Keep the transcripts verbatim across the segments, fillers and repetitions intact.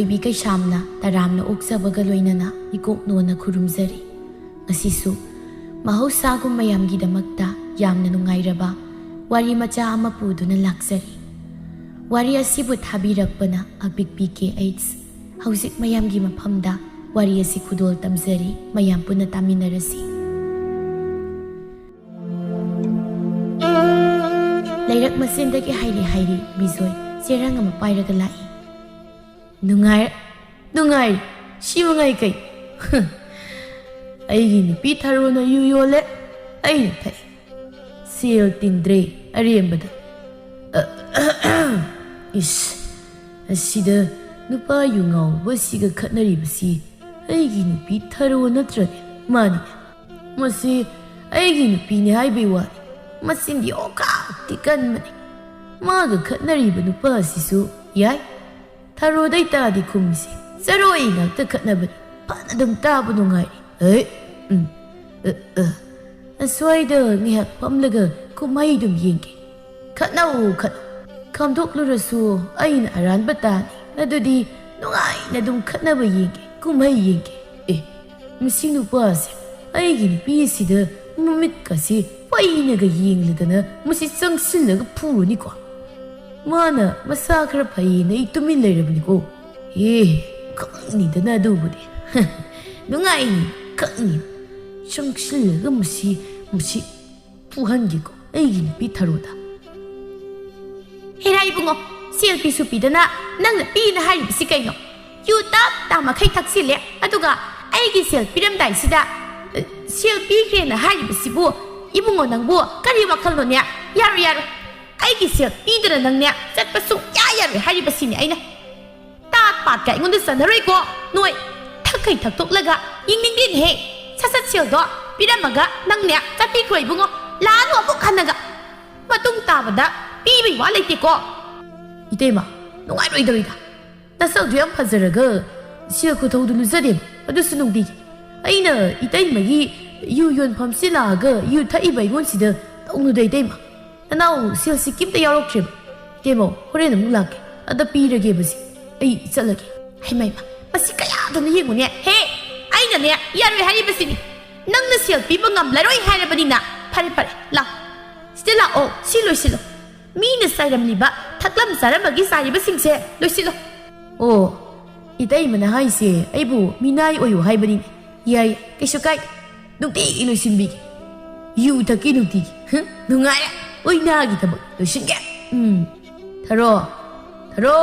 ꯑꯣꯏꯕꯤ ꯀꯩꯁꯥꯝꯅ ꯇꯔꯥꯝꯅ ꯑꯣꯛꯆꯕꯒ ꯂꯣꯏꯅꯅ ꯏꯀꯣꯛ ꯅꯣꯟꯅ ꯈꯨꯔꯨꯝꯖꯔꯤ꯫ ꯉꯁꯤꯁꯨ ꯃꯍꯧꯁꯥꯒꯨꯝ ꯃꯌꯥꯝꯒꯤꯗꯃꯛꯇ ꯌꯥꯝꯅ ꯅꯨꯡꯉꯥꯏꯔꯕ ꯋꯥꯔꯤ ꯃꯆꯥ ꯑꯃ ꯄꯨꯗꯨꯅ ꯂꯥꯛꯆꯔꯤ꯫ ꯋꯥꯔꯤ ꯑꯁꯤꯕꯨ ꯊꯥꯕꯤꯔꯛꯄꯅ ꯑꯄꯤꯛꯄꯤ ꯀꯦ ꯑꯩꯆ꯫ ꯍꯧꯖꯤꯛ ꯃꯌꯥꯝꯒꯤ ꯃꯐꯝꯗ ꯋꯥꯔꯤ ꯑꯁꯤ ꯈꯨꯗꯣꯜ ꯇꯝꯖꯔꯤ, ꯃꯌꯥꯝ ꯄꯨꯟꯅ ꯇꯥꯃꯤꯟꯅꯔꯁꯤ꯫ ꯂꯩꯔꯛ ꯃꯁꯦꯟꯗꯒꯤ ꯍꯥꯏꯔꯤ ꯍꯥꯏꯔꯤ ꯃꯤꯖꯣꯏ ꯆꯦꯔꯪ ꯑꯃ ꯄꯥꯏꯔꯒ ꯂꯥꯛꯏ꯫ "ꯅꯨꯡꯉꯥꯏ, ꯅꯨꯡꯉꯥꯏ, ꯁꯤ ꯃꯉꯥꯏ ꯀꯩ?" "ꯑꯩꯒꯤ ꯅꯨꯄꯤ ꯊꯔꯣꯅ ꯌꯨ ꯌꯣꯜꯂꯦ, ꯑꯩꯅ ꯊꯛꯏ꯫ ꯁꯦꯜ ꯇꯤꯡꯗ꯭ꯔꯦ ꯑꯔꯦꯝꯕꯗ꯫" "ꯏꯁ, ꯑꯁꯤꯗ ꯅꯨꯄꯥ ꯌꯨ ꯉꯥꯎꯕꯁꯤꯒ ꯈꯠꯅꯔꯤꯕꯁꯤ ꯑꯩꯒꯤ ꯅꯨꯄꯤ ꯊꯔꯣ ꯅꯠꯇ꯭ꯔꯅꯦ?" "ꯃꯥꯅꯤ, ꯃꯁꯤ ꯑꯩꯒꯤ ꯅꯨꯄꯤꯅꯤ ꯍꯥꯏꯕꯩ ꯋꯥꯅꯤ, ꯃꯆꯤꯟꯗꯤ ꯑꯣꯈꯥꯛꯇꯤ ꯀꯟꯕꯅꯤ꯫ ꯃꯥꯒ ꯈꯠꯅꯔꯤꯕ ꯅꯨꯄꯥ ꯑꯁꯤꯁꯨ ꯌꯥꯏ꯫ ꯊꯔꯣꯗꯩ ꯇꯥꯗꯤ ꯈꯨꯝꯃꯤꯁꯦ ꯆꯔꯣꯏ ꯉꯥꯛꯇ ꯈꯠꯅꯕꯅꯤ꯫ ꯐꯅ ꯑꯗꯨꯝ ꯇꯥꯕ ꯅꯨꯡꯉꯥꯏꯔꯤ꯫ ꯑꯦ, ꯎꯝ, ꯑ, ꯑ꯫ ꯑꯁ꯭ꯋꯥꯏꯗ ꯉꯥꯏꯍꯥꯛ ꯐꯝꯂꯒ ꯀꯨꯝꯍꯩ ꯑꯗꯨꯝ ꯌꯦꯡꯒꯦ꯫ ꯈꯠꯅꯧ, ꯈꯠꯅꯧ꯫ ꯈꯥꯝꯗꯣꯛꯂꯨꯔꯁꯨ ꯑꯩꯅ ꯑꯔꯥꯟꯕ ꯇꯥꯅꯤ꯫ ꯑꯗꯨꯗꯤ ꯅꯨꯡꯉꯥꯏꯅ ꯑꯗꯨꯝ ꯈꯠꯅꯕ ꯌꯦꯡꯒꯦ, ꯀꯨꯝꯍꯩ ꯌꯦꯡꯒꯦ꯫ ꯑꯦ, ꯃꯁꯤ ꯅꯨꯄꯥꯁꯦ ꯑꯩꯒꯤ ꯅꯨꯄꯤ ꯑꯁꯤꯗ ꯃꯃꯤꯠꯀꯁꯤ ꯄꯩꯅꯒ ꯌꯦꯡꯂꯗꯅ ꯃꯁꯤ ꯆꯪꯁꯤꯜꯂꯒ ꯐꯨꯔꯨꯅꯤꯀꯣ꯫ ꯃꯥꯅ ꯃꯁꯥ ꯈꯔ ꯐꯩꯌꯦꯅ ꯑꯩ ꯇꯨꯃꯤꯟ ꯂꯩꯔꯕꯅꯤꯀꯣ꯫ ꯑꯦ, ꯈꯪꯅꯤꯗꯅ ꯑꯗꯨꯕꯨꯗꯤ꯫ ꯅꯨꯡꯉꯥꯏꯅꯤ, ꯈꯪꯅꯤ꯫ ꯆꯪꯁꯤꯜꯂꯒ ꯃꯁꯤ, ꯃꯁꯤ ꯐꯨꯍꯟꯒꯦꯀꯣ ꯑꯩꯒꯤ ꯅꯨꯄꯤ ꯊꯔꯣꯗ꯫" "ꯍꯦꯔꯥ ꯏꯕꯨꯡꯉꯣ, ꯁꯦꯜ ꯄꯤꯁꯨ ꯄꯤꯗꯅ ꯅꯪꯅ ꯄꯤꯅ ꯍꯥꯏꯔꯤꯕꯁꯤ ꯀꯩꯅꯣ? ꯌꯨ ꯇꯞ ꯇꯥ ꯃꯈꯩ ꯊꯛꯆꯤꯜꯂꯦ, ꯑꯗꯨꯒ ꯑꯩꯒꯤ ꯁꯦꯜ ꯄꯤꯔꯝꯗꯥꯏꯁꯤꯗ, ꯑ, ꯁꯦꯜ ꯄꯤꯈ꯭ꯔꯦꯅ ꯍꯥꯏꯔꯤꯕꯁꯤꯕꯨ ꯏꯕꯨꯡꯉꯣ ꯅꯪꯕꯨ ꯀꯔꯤ ꯋꯥꯈꯜꯅꯣꯅꯦ? ꯌꯥꯔꯣꯏ, ꯌꯥꯔꯣꯏ꯫ ꯑꯩꯒꯤ ꯁꯦꯜ ꯄꯤꯗꯅ ꯅꯪꯅꯦ ꯆꯠꯄ ꯁꯨꯡꯌꯥ ꯌꯥꯔꯣꯏ ꯍꯥꯏꯔꯤꯕꯁꯤꯅꯦ ꯑꯩꯅ꯫ ꯇꯥꯠ ꯄꯥꯠꯀ ꯑꯩꯉꯣꯟꯗ ꯆꯟꯅꯔꯣꯏꯀꯣ ꯅꯣꯏ꯫ ꯊꯛꯈꯩ ꯊꯛꯇꯣꯛꯂꯒ ꯌꯦꯡꯅꯤꯡꯗꯦꯅꯦꯍꯦ꯫ ꯁꯠ ꯁꯠ ꯁꯦꯜꯗꯣ ꯄꯤꯔꯝꯃꯒ ꯅꯪꯅꯦ ꯆꯠꯄꯤꯈ꯭ꯔꯣ ꯏꯕꯨꯡꯉꯣ꯫ ꯂꯥꯛꯑꯅꯨ ꯑꯃꯨꯛ ꯍꯟꯅꯒ꯫ ꯃꯇꯨꯡ ꯇꯥꯕꯗ ꯄꯤꯕꯩ ꯋꯥ ꯂꯩꯇꯦꯀꯣ꯫" "ꯏꯇꯩꯃ, ꯅꯨꯡꯉꯥꯏꯔꯣꯏꯗꯧꯔꯤꯗ꯫ ꯅꯁꯛꯗꯨ ꯌꯥꯝ ꯐꯖꯔꯒ ꯁꯦꯜ ꯈꯨꯊꯧꯗꯨ ꯂꯨꯖꯗꯦꯕ, ꯑꯗꯨꯁꯨ ꯅꯨꯡꯇꯤꯒꯤ꯫ ꯑꯩꯅ ꯏꯇꯩꯃꯒꯤ ꯌꯨ ꯌꯣꯟꯐꯝꯁꯤ ꯂꯥꯛꯑꯒ ꯌꯨ ꯊꯛꯏꯕ ꯑꯩꯉꯣꯟꯁꯤꯗ ꯇꯧꯅꯨꯗ ꯏꯇꯩꯃ꯫ ꯅꯅꯥꯎ ꯁꯦꯜꯁꯤ ꯀꯤꯝꯇ ꯌꯥꯎꯔꯛꯇ꯭ꯔꯦꯕ꯫ ꯏꯇꯩꯃ, ꯍꯣꯔꯦꯟ ꯑꯃꯨꯛ ꯂꯥꯛꯀꯦ꯫ ꯑꯗ ꯄꯤꯔꯒꯦꯕꯁꯦ꯫ ꯑꯩ ꯆꯠꯂꯒꯦ꯫" ꯍꯩꯃꯩꯃ, ꯃꯁꯤ ꯀꯌꯥꯗꯅꯣ ꯌꯦꯡꯉꯨꯅꯦ꯫ ꯍꯦ, ꯑꯩꯅꯅꯦ ꯌꯥꯔꯣꯏ ꯍꯥꯏꯔꯤꯕꯁꯤꯅꯤ꯫ ꯅꯪꯅ ꯁꯦꯜ ꯄꯤꯕ ꯉꯝꯂꯔꯣꯏ ꯍꯥꯏꯔꯕꯅꯤꯅ꯫ ꯐꯔꯦ ꯐꯔꯦ, ꯂꯥꯛ, ꯁꯤꯗ ꯂꯥꯛꯑꯣ, ꯁꯤ ꯂꯣꯏꯁꯤꯜꯂꯣ꯫ ꯃꯤꯅ ꯆꯥꯏꯔꯝꯂꯤꯕ ꯊꯛꯂꯝ ꯆꯥꯔꯝꯕꯒꯤ ꯆꯥꯏꯔꯤꯕꯁꯤꯡꯁꯦ ꯂꯣꯏꯁꯤꯜꯂꯣ꯫ ꯑꯣ, ꯏꯇꯩꯃꯅ ꯍꯥꯏꯁꯦ ꯑꯩꯕꯨ ꯃꯤꯅꯥꯏ ꯑꯣꯏꯌꯨ ꯍꯥꯏꯕꯅꯤꯅꯦ꯫ ꯌꯥꯏ, ꯀꯩꯁꯨ ꯀꯥꯏꯗꯦ꯫ ꯅꯨꯡꯇꯤꯒꯤ ꯂꯣꯏꯁꯤꯟꯕꯤꯒꯦ꯫ ꯌꯨ ꯊꯛꯀꯤ ꯅꯨꯡꯇꯤꯒꯤ꯫ ꯍꯨꯝ, ꯅꯨꯡꯉꯥꯏꯔꯦ꯫ ꯑꯣꯏꯅꯥꯒꯤ ꯊꯕꯛ ꯂꯣꯏꯁꯤꯟꯒꯦ꯫ ꯎꯝ꯫ ꯊꯔꯣ, ꯊꯔꯣ,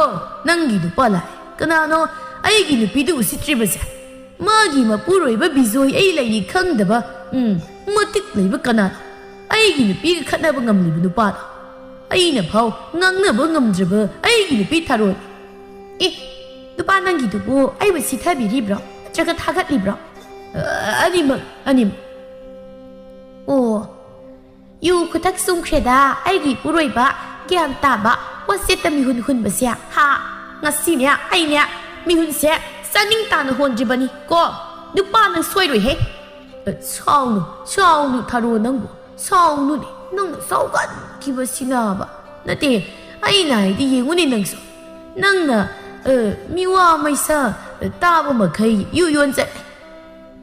ꯅꯪꯒꯤ ꯅꯨꯄꯥ ꯂꯥꯛꯑꯦ꯫ ꯀꯅꯥꯅꯣ ꯑꯩꯒꯤ ꯅꯨꯄꯤꯗꯨ ꯎꯁꯤꯠꯇ꯭ꯔꯤꯕꯁꯦ? ꯃꯥꯒꯤ ꯃꯄꯨꯔꯣꯏꯕ ꯕꯤꯖꯣꯏ ꯑꯩ ꯂꯩꯔꯤ ꯈꯪꯗꯕ, ꯎꯝ, ꯃꯇꯤꯛ ꯂꯩꯕ ꯀꯅꯥꯅꯣ? ꯑꯩꯒꯤ ꯅꯨꯄꯤꯒ ꯈꯠꯅꯕ ꯉꯝꯂꯤꯕ ꯅꯨꯄꯥꯗꯣ? ꯑꯩꯅ ꯐꯥꯎ ꯉꯥꯡꯅꯕ ꯉꯝꯗ꯭ꯔꯕ ꯑꯩꯒꯤ ꯅꯨꯄꯤ ꯊꯔꯣ꯫ ꯑꯦ, ꯅꯨꯄꯥ ꯅꯪꯒꯤꯗꯨꯕꯨ ꯑꯩꯕꯨ ꯁꯤꯊꯕꯤꯔꯤꯕ꯭ꯔꯣ? ꯅꯠꯇ꯭ꯔꯒ ꯊꯥꯒꯠꯂꯤꯕ꯭ꯔꯣ? ꯑ, ꯑꯅꯤꯃꯛ, ꯑꯅꯤꯃꯛ꯫ ꯑꯣ, ꯌꯨ ꯈꯨꯊꯛ ꯆꯨꯝꯈ꯭ꯔꯦꯗ ꯑꯩꯒꯤ ꯏꯄꯨꯔꯣꯏꯕ, ꯒ꯭ꯌꯥꯟ ꯇꯥꯕ, ꯋꯥꯆꯦꯠꯇ ꯃꯤꯍꯨꯟ ꯍꯨꯟꯕꯁꯦ꯫ ꯍꯥ, ꯉꯁꯤꯅꯦ ꯑꯩꯅꯦ ꯃꯤꯍꯨꯟꯁꯦ ꯆꯥꯅꯤꯡ ꯇꯥꯅ ꯍꯣꯟꯗ꯭ꯔꯤꯕꯅꯤ ꯀꯣ꯫ ꯅꯨꯄꯥ ꯅꯪ ꯁꯣꯏꯔꯣꯏꯍꯦ꯫ ꯑ, ꯁꯥꯎꯅꯨ, ꯁꯥꯎꯅꯨ ꯊꯔꯣ ꯅꯪꯕꯨ꯫ ꯁꯥꯎꯅꯨꯅꯦ, ꯅꯪꯅ ꯁꯥꯎꯒꯟꯈꯤꯕꯁꯤꯅꯕ꯫ ꯅꯠꯇꯦ, ꯑꯩꯅ ꯍꯥꯏꯗꯤ ꯌꯦꯡꯉꯨꯅꯦ ꯅꯪꯁꯨ꯫ ꯅꯪꯅ, ꯑ, ꯃꯤꯋꯥ ꯃꯩꯁꯥ, ꯑ, ꯇꯥꯕ ꯃꯈꯩ ꯌꯨ ꯌꯣꯟ ꯆꯠꯂꯦ꯫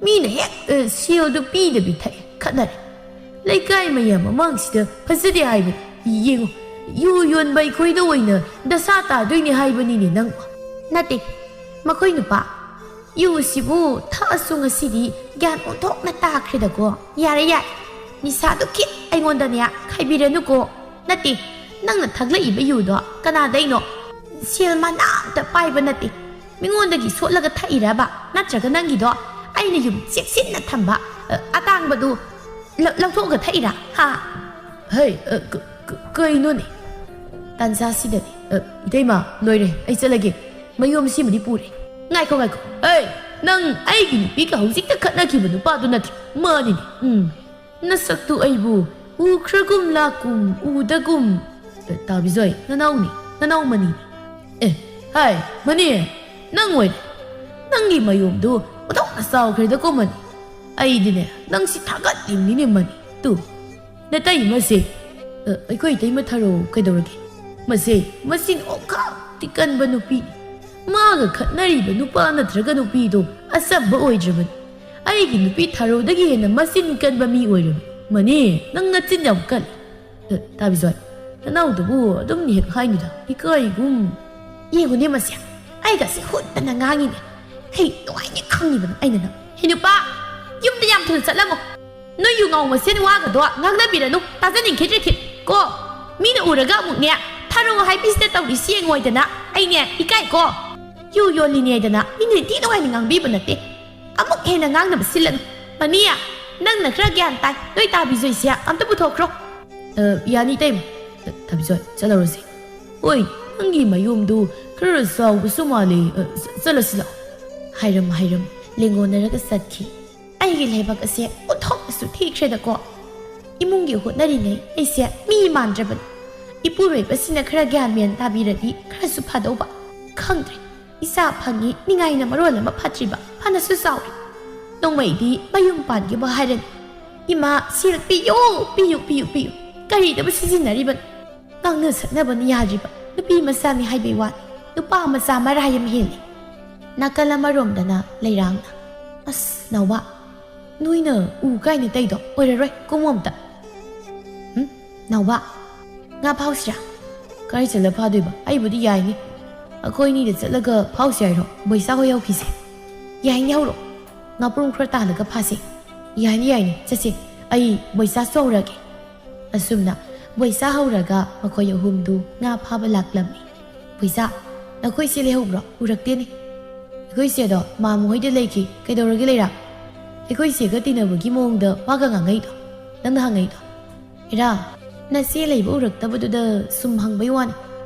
ꯃꯤꯅ ꯍꯦꯛ, ꯑ, ꯁꯦꯜꯗꯨ ꯄꯤꯗꯕꯤ ꯊꯛꯑꯦ, ꯈꯠꯅꯔꯦ꯫ ꯂꯩꯀꯥꯏ ꯃꯌꯥꯝ ꯃꯃꯥꯡꯁꯤꯗ ꯐꯖꯗꯦ ꯍꯥꯏꯕꯅꯤ꯫ ꯌꯦꯡꯉꯨ, ꯌꯨ ꯌꯣꯟꯕ ꯑꯩꯈꯣꯏꯗ ꯑꯣꯏꯅ ꯗꯁꯥ ꯇꯥꯗꯣꯏꯅꯦ ꯍꯥꯏꯕꯅꯤꯅꯦ ꯅꯪꯕꯨ꯫ ꯅꯠꯇꯦ, ꯃꯈꯣꯏ ꯅꯨꯄꯥ, ꯌꯨꯁꯤꯕꯨ ꯊꯛꯑꯁꯨ ꯉꯁꯤꯗꯤ ꯒ꯭ꯌꯥꯟ ꯑꯣꯟꯊꯣꯛꯅ ꯇꯥꯈ꯭ꯔꯦꯗꯀꯣ꯫ ꯌꯥꯔꯦ, ꯌꯥꯔꯦ꯫ ꯅꯤꯁꯥꯗꯨ ꯈꯤꯠ ꯑꯩꯉꯣꯟꯗꯅꯦ ꯈꯥꯏꯕꯤꯔꯅꯨꯀꯣ꯫ ꯅꯠꯇꯦ, ꯅꯪꯅ ꯊꯛꯂꯛꯏꯕ ꯌꯨꯗꯣ ꯀꯅꯥꯗꯩꯅꯣ? ꯁꯦꯜ ꯃꯅꯥ ꯑꯝꯇ ꯄꯥꯏꯕ ꯅꯠꯇꯦ꯫ ꯃꯤꯉꯣꯟꯗꯒꯤ ꯁꯣꯠꯂꯒ ꯊꯛꯏꯔꯕ? ꯅꯠꯇ꯭ꯔꯒ ꯅꯪꯒꯤꯗꯣ ꯑꯩꯅ ꯌꯨꯝ ꯆꯦꯛꯁꯤꯟꯅ ꯊꯝꯕ, ꯑ, ꯑꯇꯥꯡꯕꯗꯨ ꯂ-, ꯂꯧꯊꯣꯛꯑꯒ ꯊꯛꯏꯔꯥ? ꯍꯥ? ꯍꯩ, ꯑ, ꯀ-, ꯀ-, ꯀꯩꯅꯣꯅꯦ? ꯇꯥꯟꯖꯥꯁꯤꯗꯅꯦ꯫ ꯑ, ꯏꯇꯩꯃ, ꯂꯣꯏꯔꯦ꯫ ꯑꯩ ꯆꯠꯂꯒꯦ꯫ ꯃꯌꯨꯝ ꯁꯤꯃꯗꯤ ꯄꯨꯔꯦ꯫ ꯉꯥꯏꯈꯣ, ꯉꯥꯏꯈꯣ꯫ ꯑꯩ, ꯅꯪ ꯑꯩꯒꯤ ꯅꯨꯄꯤꯒ ꯍꯧꯖꯤꯛꯇ ꯈꯠꯅꯈꯤꯕ ꯅꯨꯄꯥꯗꯨ ꯅꯠꯇ꯭ꯔꯣ? ꯃꯥꯅꯤꯅꯦ꯫ ꯎꯝ꯫ ꯅꯁꯛꯇꯨ ꯑꯩꯕꯨ ꯎꯈ꯭ꯔꯒꯨꯝ ꯂꯥꯛꯀꯨꯝ ꯎꯗꯒꯨꯝ꯫ ꯑꯦ, ꯇꯥꯕꯤꯖꯣꯏ, ꯅꯅꯥꯎꯅꯤ, ꯅꯅꯥꯎꯃꯅꯤ꯫ ꯑꯦ, ꯍꯥꯏ, ꯃꯅꯤ, ꯅꯪ ꯑꯣꯏꯔꯦ꯫ ꯅꯪꯒꯤ ꯃꯌꯣꯝꯗꯨ ꯑꯣꯟꯊꯣꯛꯅ ꯆꯥꯎꯈ꯭ꯔꯦꯗꯀꯣ, ꯃꯅꯤ꯫ ꯑꯩꯗꯤꯅꯦ, ꯅꯪꯁꯤ ꯊꯥꯒꯠꯂꯤꯕꯅꯤꯅꯦ, ꯃꯅꯤ꯫ ꯇꯨ, ꯅꯇꯩꯃꯁꯦ, ꯑ, ꯑꯩꯈꯣꯏ ꯏꯇꯩꯃ ꯊꯔꯣ ꯀꯩꯗꯧꯔꯒꯦ? ꯃꯁꯦ, ꯃꯁꯤꯅ ꯑꯣꯛꯈꯥꯛꯇꯤ ꯀꯟꯕ ꯅꯨꯄꯤꯅꯤ꯫ ꯃꯥꯒ ꯈꯠꯅꯔꯤꯕ ꯅꯨꯄꯥ ꯅꯠꯇ꯭ꯔꯒ ꯅꯨꯄꯤꯗꯣ ꯑꯆꯝꯕ ꯑꯣꯏꯗ꯭ꯔꯕꯅꯤ꯫ ꯑꯩꯒꯤ ꯅꯨꯄꯤ ꯊꯔꯣꯗꯒꯤ ꯍꯦꯟꯅ ꯃꯆꯤꯟ ꯀꯟꯕ ꯃꯤ ꯑꯣꯏꯔꯕꯅꯤ꯫ ꯃꯅꯤ, ꯅꯪ ꯅꯆꯤꯟ ꯌꯥꯝ ꯀꯜꯂꯤ꯫ ꯑ, ꯇꯥꯕꯤꯖꯣꯏ, ꯅꯅꯥꯎꯗꯨꯕꯨ ꯑꯗꯨꯝ ꯍꯦꯛ ꯍꯥꯏꯅꯨꯗ, ꯏꯀꯥꯏꯒꯨꯝ꯫ ꯌꯦꯡꯉꯨꯅꯦ ꯃꯁꯦ, ꯑꯩꯒꯁꯦ ꯍꯨꯠꯇꯅ ꯉꯥꯡꯉꯤꯅꯦ꯫ ꯍꯩ, ꯅꯨꯡꯉꯥꯏꯅꯤ ꯈꯪꯉꯤꯕꯅ ꯑꯩꯅ ꯅꯪ꯫ ꯍꯦ ꯅꯨꯄꯥ, ꯌꯨꯝꯗ ꯌꯥꯝ ꯊꯨꯅ ꯆꯠꯂꯝꯃꯣ꯫ ꯅꯣꯏ ꯌꯨ ꯉꯥꯎ ꯃꯁꯦꯟ ꯋꯥꯒꯗꯣ ꯉꯥꯡꯅꯕꯤꯔꯅꯨ, ꯇꯥꯖꯅꯤꯡꯈꯤꯗ꯭ꯔꯦ ꯈꯤꯠ ꯀꯣ꯫ ꯃꯤꯅ ꯎꯔꯒ ꯑꯃꯨꯛꯅꯦ, ꯊꯔꯣ ꯍꯥꯏꯕꯤꯁꯤꯗ ꯇꯧꯔꯤꯁꯤ ꯌꯦꯡꯉꯣꯏꯗꯅ ꯑꯩꯅꯦ ꯏꯀꯥꯏꯀꯣ꯫ ꯌꯨ ꯌꯣꯜꯂꯤꯅꯦ ꯍꯥꯏꯗꯅ ꯃꯤꯅ ꯏꯟꯊꯤ ꯅꯨꯡꯉꯥꯏꯅ ꯉꯥꯡꯕꯤꯕ ꯅꯠꯇꯦ꯫ ꯑꯃꯨꯛ ꯍꯦꯟꯅ ꯉꯥꯡꯅꯕ ꯁꯤꯜꯂꯅꯨ꯫ ꯃꯅꯤꯌꯥ, ꯅꯪꯅ ꯈꯔ ꯒ꯭ꯌꯥꯟ ꯇꯥꯏ꯫ ꯅꯣꯏ ꯇꯥꯕꯤꯖꯣꯏꯁꯦ ꯑꯝꯇ ꯄꯨꯊꯣꯛꯈ꯭ꯔꯣ꯫ ꯑ, ꯌꯥꯅꯤ ꯏꯇꯩꯃ꯫ ꯑ, ꯇꯥꯕꯤꯖꯣꯏ, ꯆꯠꯂꯔꯣꯁꯦ꯫ ꯍꯣꯏ, ꯅꯪꯒꯤ ꯃꯌꯨꯝꯗꯨ ꯈꯔ ꯆꯥꯎꯕꯁꯨ ꯃꯥꯜꯂꯤ꯫ ꯑ, ꯆ-, ꯆꯠꯂꯁꯤ ꯂꯥꯛꯑꯣ꯫ ꯍꯥꯏꯔꯝ ꯍꯥꯏꯔꯝ ꯂꯦꯡꯒꯣꯟꯅꯔꯒ ꯆꯠꯈꯤ꯫ ꯑꯩꯒꯤ ꯂꯥꯏꯕꯛ ꯑꯁꯦ ꯑꯣꯟꯊꯣꯛꯅꯁꯨ ꯊꯤꯈ꯭ꯔꯦꯗꯀꯣ꯫ ꯏꯃꯨꯡꯒꯤ ꯍꯣꯠꯅꯔꯤꯉꯩ ꯑꯩꯁꯦ ꯃꯤ ꯃꯥꯟꯗ꯭ꯔꯕꯅꯤ꯫ ꯏꯄꯨꯔꯣꯏꯕꯁꯤꯅ ꯈꯔ ꯒ꯭ꯌꯥꯟ ꯃꯦꯟ ꯇꯥꯕꯤꯔꯗꯤ ꯈꯔꯁꯨ ꯐꯗꯧꯕ꯫ ꯈꯪꯗ꯭ꯔꯦ, ꯏꯆꯥ ꯐꯪꯉꯤ ꯅꯤꯡꯉꯥꯏꯅ ꯃꯔꯣꯜ ꯑꯃ ꯐꯠꯇ꯭ꯔꯤꯕ, ꯐꯅꯁꯨ ꯆꯥꯎꯔꯤ꯫ ꯅꯣꯡꯃꯩꯗꯤ ꯃꯌꯨꯝ ꯄꯥꯟꯈꯤꯕ ꯍꯥꯏꯔꯅꯤ꯫ ꯏꯃꯥ, ꯁꯦꯜ ꯄꯤꯌꯨ, ꯄꯤꯌꯨ, ꯄꯤꯌꯨ, ꯄꯤꯌꯨ꯫ ꯀꯔꯤꯗꯕꯨ ꯁꯤꯖꯤꯟꯅꯔꯤꯕꯅꯣ? ꯉꯥꯡꯅ ꯁꯛꯅꯕꯅ ꯌꯥꯗ꯭ꯔꯤꯕ ꯅꯨꯄꯤ ꯃꯆꯥꯅꯤ ꯍꯥꯏꯕꯩ ꯋꯥꯅꯤ꯫ ꯅꯨꯄꯥ ꯃꯆꯥ ꯃꯔꯥꯏ ꯑꯃ ꯍꯦꯜꯂꯤ꯫ ꯅꯥꯀꯜ ꯑꯃꯔꯣꯝꯗꯅ ꯂꯩꯔꯥꯡꯅ, "ꯑꯁ, ꯅꯥꯎꯕ, ꯅꯣꯏꯅ ꯎ ꯀꯥꯏꯅ ꯇꯩꯗꯣ ꯑꯣꯏꯔꯔꯣꯏ, ꯀꯨꯝꯃꯣ ꯑꯝꯇ꯫" "ꯎꯝ, ꯅꯥꯎꯕ, ꯉꯥ ꯐꯥꯎꯁꯤꯔꯥ?" "ꯀꯥꯏ ꯆꯠꯂ ꯐꯥꯗꯣꯏꯕ? ꯑꯩꯕꯨꯗꯤ ꯌꯥꯏꯅꯤ꯫ ꯑꯩꯈꯣꯏ ꯑꯅꯤꯗ ꯆꯠꯂꯒ ꯐꯥꯎꯁꯤ ꯍꯥꯏꯔꯣ? ꯕꯣꯏꯆꯥ ꯍꯣꯏ ꯌꯥꯎꯈꯤꯁꯦ?" "ꯌꯥꯏꯅꯤ, ꯍꯧꯔꯣ꯫ ꯉꯥꯄ꯭ꯔꯨꯝ ꯈꯔ ꯇꯥꯍꯜꯂꯒ ꯐꯥꯁꯦ꯫" "ꯌꯥꯏꯅꯤ, ꯌꯥꯏꯅꯤ, ꯆꯠꯁꯦ꯫ ꯑꯩ ꯕꯣꯏꯆꯥꯁꯨ ꯍꯧꯔꯛꯑꯒꯦ꯫" ꯑꯁꯨꯝꯅ ꯕꯣꯏꯆꯥ ꯍꯧꯔꯒ ꯃꯈꯣꯏ ꯑꯍꯨꯝꯗꯨ ꯉꯥ ꯐꯥꯕ ꯂꯥꯛꯂꯝꯃꯤ꯫ "ꯕꯣꯏꯆꯥ, ꯅꯈꯣꯏ ꯆꯦ ꯂꯩꯍꯧꯕ꯭ꯔꯣ? ꯎꯔꯛꯇꯦꯅꯦ꯫" "ꯑꯩꯈꯣꯏ ꯆꯦꯗꯣ ꯃꯥꯃ ꯍꯣꯏꯗ ꯂꯩꯈꯤ꯫" "ꯀꯩꯗꯧꯔꯒꯦ ꯂꯩꯔꯥ?" "ꯑꯩꯈꯣꯏ ꯆꯦꯒ ꯇꯤꯟꯅꯕꯒꯤ ꯃꯑꯣꯡꯗ ꯋꯥꯒ ꯉꯥꯡꯉꯛꯏꯗꯣ, ꯅꯪꯅ ꯍꯪꯉꯛꯏꯗꯣ?" "ꯏꯔꯥ, ꯅꯆꯦ ꯂꯩꯕ ꯎꯔꯛꯇꯕꯗꯨꯗ ꯁꯨꯝ ꯍꯪꯕꯩ ꯋꯥꯅꯤ꯫"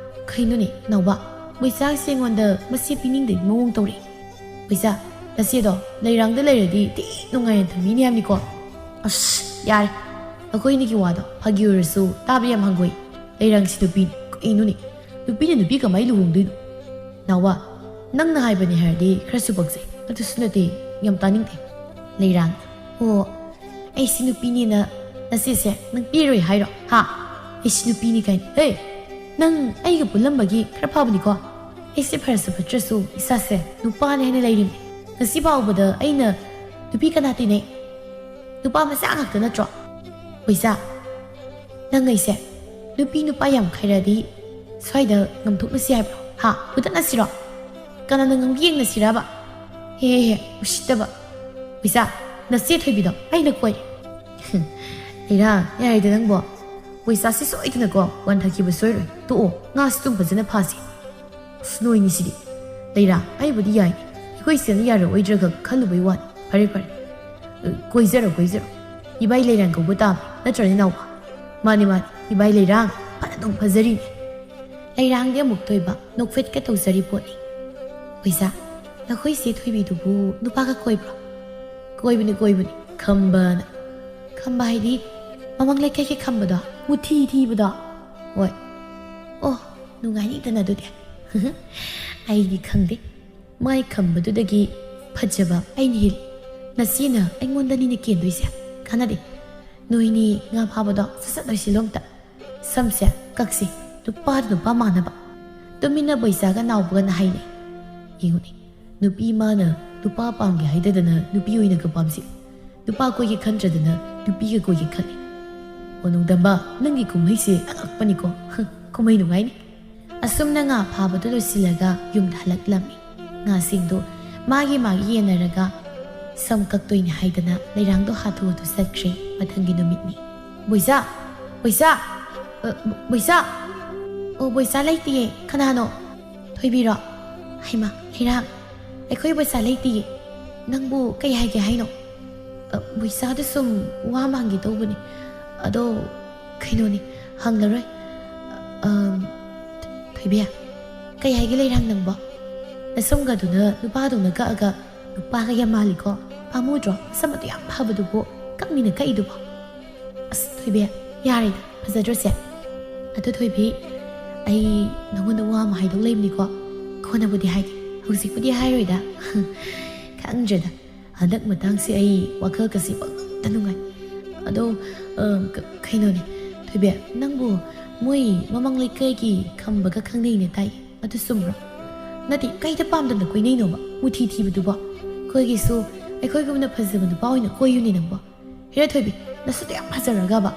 "ꯀꯩꯅꯣꯅꯦ ꯅꯥꯎꯕ, ꯕꯣꯏꯆꯥꯁꯦ ꯑꯩꯉꯣꯟꯗ ꯃꯆꯦ ꯄꯤꯅꯤꯡꯗꯕꯒꯤ ꯃꯑꯣꯡ ꯇꯧꯔꯛꯏ꯫" "ꯕꯣꯏꯆꯥ, ꯅꯆꯦꯗꯣ ꯂꯩꯔꯥꯡꯗ ꯂꯩꯔꯗꯤ ꯊꯤ ꯅꯨꯡꯉꯥꯏꯅ ꯊꯝꯕꯤꯅꯤ ꯍꯥꯏꯕꯅꯤꯀꯣ꯫" "ꯑꯁ, ꯌꯥꯔꯦ꯫ ꯑꯩꯈꯣꯏ ꯑꯅꯤꯒꯤ ꯋꯥꯗꯣ ꯐꯥꯒꯤ ꯑꯣꯏꯔꯁꯨ ꯇꯥꯕ ꯌꯥꯝ ꯍꯪꯒꯣꯏ꯫ ꯂꯩꯔꯥꯡꯁꯤ ꯅꯨꯄꯤꯅꯤ꯫ ꯀꯩꯅꯣꯅꯦ? ꯅꯨꯄꯤꯅ ꯅꯨꯄꯤ ꯀꯃꯥꯏꯅ ꯂꯨꯍꯣꯡꯗꯣꯏꯅꯣ?" "ꯅꯥꯎꯕ, ꯅꯪꯅ ꯍꯥꯏꯕꯅꯦ ꯍꯥꯏꯔꯗꯤ ꯈꯔꯁꯨ ꯄꯛꯆꯩ꯫ ꯑꯗꯨꯁꯨ ꯅꯠꯇꯦ, ꯌꯥꯝ ꯇꯥꯅꯤꯡꯗꯦ꯫" "ꯂꯩꯔꯥꯡ, ꯑꯣ, ꯑꯩꯁꯤ ꯅꯨꯄꯤꯅꯦꯅ ꯅꯆꯦꯁꯦ ꯅꯪ ꯄꯤꯔꯣꯏ ꯍꯥꯏꯔꯣ? ꯍꯥ? ꯑꯩꯁꯤ ꯅꯨꯄꯤꯅꯤ ꯀꯥꯏꯅ꯫ ꯍꯦ, ꯅꯪ ꯑꯩꯒ ꯄꯨꯜꯂꯝꯕꯒꯤ ꯈꯔ ꯐꯕꯅꯤꯀꯣ꯫ ꯑꯩꯁꯦ ꯐꯔꯁꯨ ꯐꯠꯇ꯭ꯔꯁꯨ ꯏꯁꯥꯁꯦ ꯅꯨꯄꯥꯅ ꯍꯦꯟꯅ ꯂꯩꯔꯤꯕꯅꯤ꯫ ꯉꯁꯤ ꯐꯥꯎꯕꯗ ꯑꯩꯅ ꯅꯨꯄꯤ ꯀꯅꯥ ꯇꯤꯟꯅꯩ? ꯅꯨꯄꯥ ꯃꯆꯥ ꯉꯥꯛꯇ ꯅꯠꯇ꯭ꯔꯣ? ꯍꯣꯏꯖꯥ, ꯅꯪ ꯑꯩꯁꯦ ꯅꯨꯄꯤ ꯅꯨꯄꯥ ꯌꯥꯝ ꯈꯥꯏꯔꯛꯑꯗꯤ ꯁ꯭ꯋꯥꯏꯗ ꯉꯝꯊꯣꯛꯅꯁꯤ ꯍꯥꯏꯕ꯭ꯔꯣ? ꯍꯥ? ꯐꯨꯗꯠꯅꯁꯤꯔꯣ? ꯀꯅꯥꯅ ꯉꯝꯒꯦ ꯌꯦꯡꯅꯁꯤꯔꯕ? ꯍꯦ ꯍꯦ ꯍꯦ, ꯎꯁꯤꯠꯇꯕ꯫ ꯍꯣꯏꯖꯥ, ꯅꯆꯦ ꯊꯣꯏꯕꯤꯗꯣ ꯑꯩꯅ ꯀꯣꯏꯔꯦ꯫ ꯂꯩꯔꯥ, ꯌꯥꯔꯦꯗ ꯅꯪꯕꯣ꯫ ꯍꯣꯏꯖꯥꯁꯤ ꯁꯣꯏꯗꯅꯀꯣ ꯋꯥꯟꯊꯈꯤꯕ ꯁꯣꯏꯔꯣꯏ꯫ ꯇꯣꯛꯑꯣ, ꯉꯥꯁꯤ ꯑꯗꯨꯝ ꯐꯖꯅ ꯐꯥꯁꯤ꯫ ꯑꯁ, ꯅꯣꯏꯅꯤꯁꯤꯗꯤ꯫ ꯂꯩꯔꯥ, ꯑꯩꯕꯨꯗꯤ ꯌꯥꯏꯅꯦ꯫ ꯑꯩꯈꯣꯏ ꯁꯤꯅ ꯌꯥꯔꯛꯑꯣꯏꯗ꯭ꯔꯒ ꯈꯜꯂꯨꯕꯩ ꯋꯥꯅꯤ꯫ ꯐꯔꯦ, ꯐꯔꯦ꯫ ꯑ, ꯀꯣꯏꯖꯔꯣ, ꯀꯣꯏꯖꯔꯣ꯫ ꯏꯕꯥꯏ ꯂꯩꯔꯥꯡ ꯀꯧꯕ ꯇꯥꯕꯅꯤ꯫ ꯅꯠꯇ꯭ꯔꯅꯦ, ꯏꯅꯥꯎꯕ? ꯃꯥꯅꯤ, ꯃꯥꯅꯤ꯫ ꯏꯕꯥꯏ ꯂꯩꯔꯥꯡ ꯐꯅ ꯑꯗꯨꯝ ꯐꯖꯔꯤꯅꯦ꯫ ꯂꯩꯔꯥꯡꯗꯤ ꯑꯃꯨꯛ ꯊꯣꯏꯕ ꯅꯣꯛꯐꯦꯠꯀ ꯇꯧꯖꯔꯤ ꯄꯣꯠꯅꯤ꯫ ꯍꯣꯏꯖꯥ, ꯅꯈꯣꯏ ꯁꯤ ꯊꯣꯏꯕꯤꯗꯨꯕꯨ ꯅꯨꯄꯥꯒ ꯀꯣꯏꯕ꯭ꯔꯣ? ꯀꯣꯏꯕꯅꯤ, ꯀꯣꯏꯕꯅꯤ꯫ ꯈꯝꯕꯅ꯫ ꯈꯝꯕ ꯍꯥꯏꯗꯤ ꯃꯃꯥꯡ ꯂꯩꯀꯥꯏꯒꯤ ꯈꯝꯕꯗꯣ? ꯃꯨꯊꯤ ꯊꯤꯕꯗꯣ? ꯍꯣꯏ꯫ ꯑꯣ, ꯅꯨꯡꯉꯥꯏꯅꯤꯗꯅ ꯑꯗꯨꯗꯤ꯫ ꯑꯩꯗꯤ ꯈꯪꯗꯦ꯫ ꯃꯥꯏ ꯈꯝꯕꯗꯨꯗꯒꯤ ꯐꯖꯕ ꯑꯩꯅ ꯍꯦꯜꯂꯤ꯫ ꯅꯆꯦꯅ ꯑꯩꯉꯣꯟꯗꯅꯤꯅꯦ ꯀꯦꯟꯗꯣꯏꯁꯦ꯫ ꯀꯥꯟꯅꯗꯦ꯫ ꯅꯣꯏꯅꯤ ꯉꯥ ꯐꯥꯕꯗꯣ ꯁꯠ ꯁꯠ ꯂꯣꯏꯁꯤꯜꯂꯣ ꯑꯝꯇ꯫ ꯁꯝꯁꯦ ꯀꯛꯁꯤ, ꯅꯨꯄꯥ ꯅꯨꯄꯥ ꯃꯥꯟꯅꯕ꯫ ꯇꯨꯃꯤꯟꯅ ꯕꯣꯏꯆꯥꯒ ꯅꯥꯎꯕꯒꯅ ꯍꯥꯏꯅꯩ꯫ ꯌꯦꯡꯉꯨꯅꯦ, ꯅꯨꯄꯤ ꯃꯥꯅ ꯅꯨꯄꯥ ꯄꯥꯝꯒꯦ ꯍꯥꯏꯗꯗꯅ ꯅꯨꯄꯤ ꯑꯣꯏꯅꯒ ꯄꯥꯝꯁꯤ꯫ ꯅꯨꯄꯥ ꯀꯣꯏꯒꯦ ꯈꯟꯗ꯭ꯔꯗꯅ ꯅꯨꯄꯤꯒ ꯀꯣꯏꯒꯦ ꯈꯜꯂꯤ꯫ ꯑꯣ, ꯅꯣꯡꯗꯝꯕ, ꯅꯪꯒꯤ ꯀꯨꯝꯍꯩꯁꯦ ꯑꯉꯛꯄꯅꯤꯀꯣ꯫ ꯍ, ꯀꯨꯝꯍꯩ ꯅꯨꯡꯉꯥꯏꯅꯤ꯫ ꯑꯁꯨꯝꯅ ꯉꯥ ꯐꯥꯕꯗꯨ ꯂꯣꯏꯁꯤꯜꯂꯒ ꯌꯨꯝꯗ ꯍꯜꯂꯛꯂꯝꯃꯤ꯫ ꯉꯥꯁꯤꯡꯗꯨ ꯃꯥꯒꯤ ꯃꯥꯒꯤ ꯌꯦꯟꯅꯔꯒ ꯁꯝ ꯀꯛꯇꯣꯏꯅꯤ ꯍꯥꯏꯗꯅ ꯂꯩꯔꯥꯡꯗꯣ ꯍꯥꯊꯨ ꯍꯥꯊꯨ ꯆꯠꯈ꯭ꯔꯦ꯫ ꯃꯊꯪꯒꯤ ꯅꯨꯃꯤꯠꯅꯤ꯫ ꯕꯣꯏꯆꯥ! ꯕꯣꯏꯆꯥ! ꯑ, ꯕꯣꯏꯆꯥ! ꯑꯣ, ꯕꯣꯏꯆꯥ ꯂꯩꯇꯤꯌꯦ꯫ ꯀꯅꯥꯅꯣ? ꯊꯣꯏꯕꯤꯔꯣ? ꯍꯩꯃꯥ, ꯂꯩꯔꯥꯡ! ꯑꯩꯈꯣꯏ ꯕꯣꯏꯆꯥ ꯂꯩꯇꯤꯌꯦ꯫ ꯅꯪꯕꯨ ꯀꯩ ꯍꯥꯏꯒꯦ ꯍꯥꯏꯅꯣ? ꯑ, ꯕꯣꯏꯆꯥꯗ ꯁꯨꯝ ꯋꯥ ꯑꯃ ꯍꯪꯒꯦ ꯇꯧꯕꯅꯤ꯫ ꯑꯗꯣ, ꯀꯩꯅꯣꯅꯤ, ꯍꯪꯂꯔꯣꯏ꯫ ꯑꯝ, ꯊꯣꯏꯕꯤ, ꯀꯩ ꯍꯥꯏꯒꯦ ꯂꯩꯔꯥꯡ ꯅꯪꯕꯣ? ꯅꯁꯝꯒꯗꯨꯅ ꯅꯨꯄꯥꯗꯧꯅ ꯀꯛꯑꯒ ꯅꯨꯄꯥꯒ ꯌꯥꯝ ꯃꯥꯜꯂꯤꯀꯣ꯫ ꯄꯥꯝꯃꯨꯗ꯭ꯔꯣ? ꯃꯁꯝ ꯑꯗꯨ ꯌꯥꯝ ꯐꯕꯗꯨꯕꯨ ꯀꯛꯅꯤꯅ ꯀꯛꯏꯗꯨꯕꯣ? ꯑꯁ, ꯊꯣꯏꯕꯤ, ꯌꯥꯔꯦꯗ, ꯐꯖꯗ꯭ꯔꯣꯁꯦ? ꯑꯗꯣ ꯊꯣꯏꯕꯤ, ꯑꯩ ꯅꯉꯣꯟꯗ ꯋꯥ ꯑꯃ ꯍꯥꯏꯗꯧ ꯂꯩꯕꯅꯤꯀꯣ꯫ ꯀꯣꯟꯅꯕꯨꯗꯤ ꯍꯥꯏꯒꯦ, ꯍꯧꯖꯤꯛꯄꯨꯗꯤ ꯍꯥꯏꯔꯣꯏꯗ꯫ ꯈꯪꯗ꯭ꯔꯦꯗ, ꯍꯟꯗꯛ ꯃꯇꯥꯡꯁꯦ ꯑꯩ ꯋꯥꯈꯜꯒꯁꯦ ꯄꯪꯅꯨꯡꯗ ꯅꯨꯡꯉꯥꯏ꯫ ꯑꯗꯣ, ꯑ, ꯀ-, ꯀꯩꯅꯣꯅꯦ, ꯊꯣꯏꯕꯤ, ꯅꯪꯕꯨ ꯃꯣꯏ ꯃꯃꯥꯡ ꯂꯩꯀꯥꯏꯒꯤ ꯈꯝꯕꯒ ꯈꯪꯅꯩꯅ ꯇꯥꯏ, ꯑꯗꯨ ꯆꯨꯝꯕ꯭ꯔꯣ? ꯅꯠꯇꯦ, ꯀꯩꯗ ꯄꯥꯝꯗꯅ ꯀꯣꯏꯅꯩꯅꯣꯕ? ꯃꯨꯊꯤ ꯊꯤꯕꯗꯨꯕꯣ? ꯑꯩꯈꯣꯏꯒꯤꯁꯨ ꯑꯩꯈꯣꯏꯒꯨꯝꯅ ꯐꯖꯕ ꯅꯨꯄꯥ ꯑꯣꯏꯅ ꯀꯣꯏꯌꯨꯅꯦ ꯅꯪꯕꯣ꯫ ꯍꯤꯔꯥꯊꯣꯏꯕꯤ, ꯅꯁꯛꯇꯣ ꯌꯥꯝ ꯐꯖꯔꯒꯕ?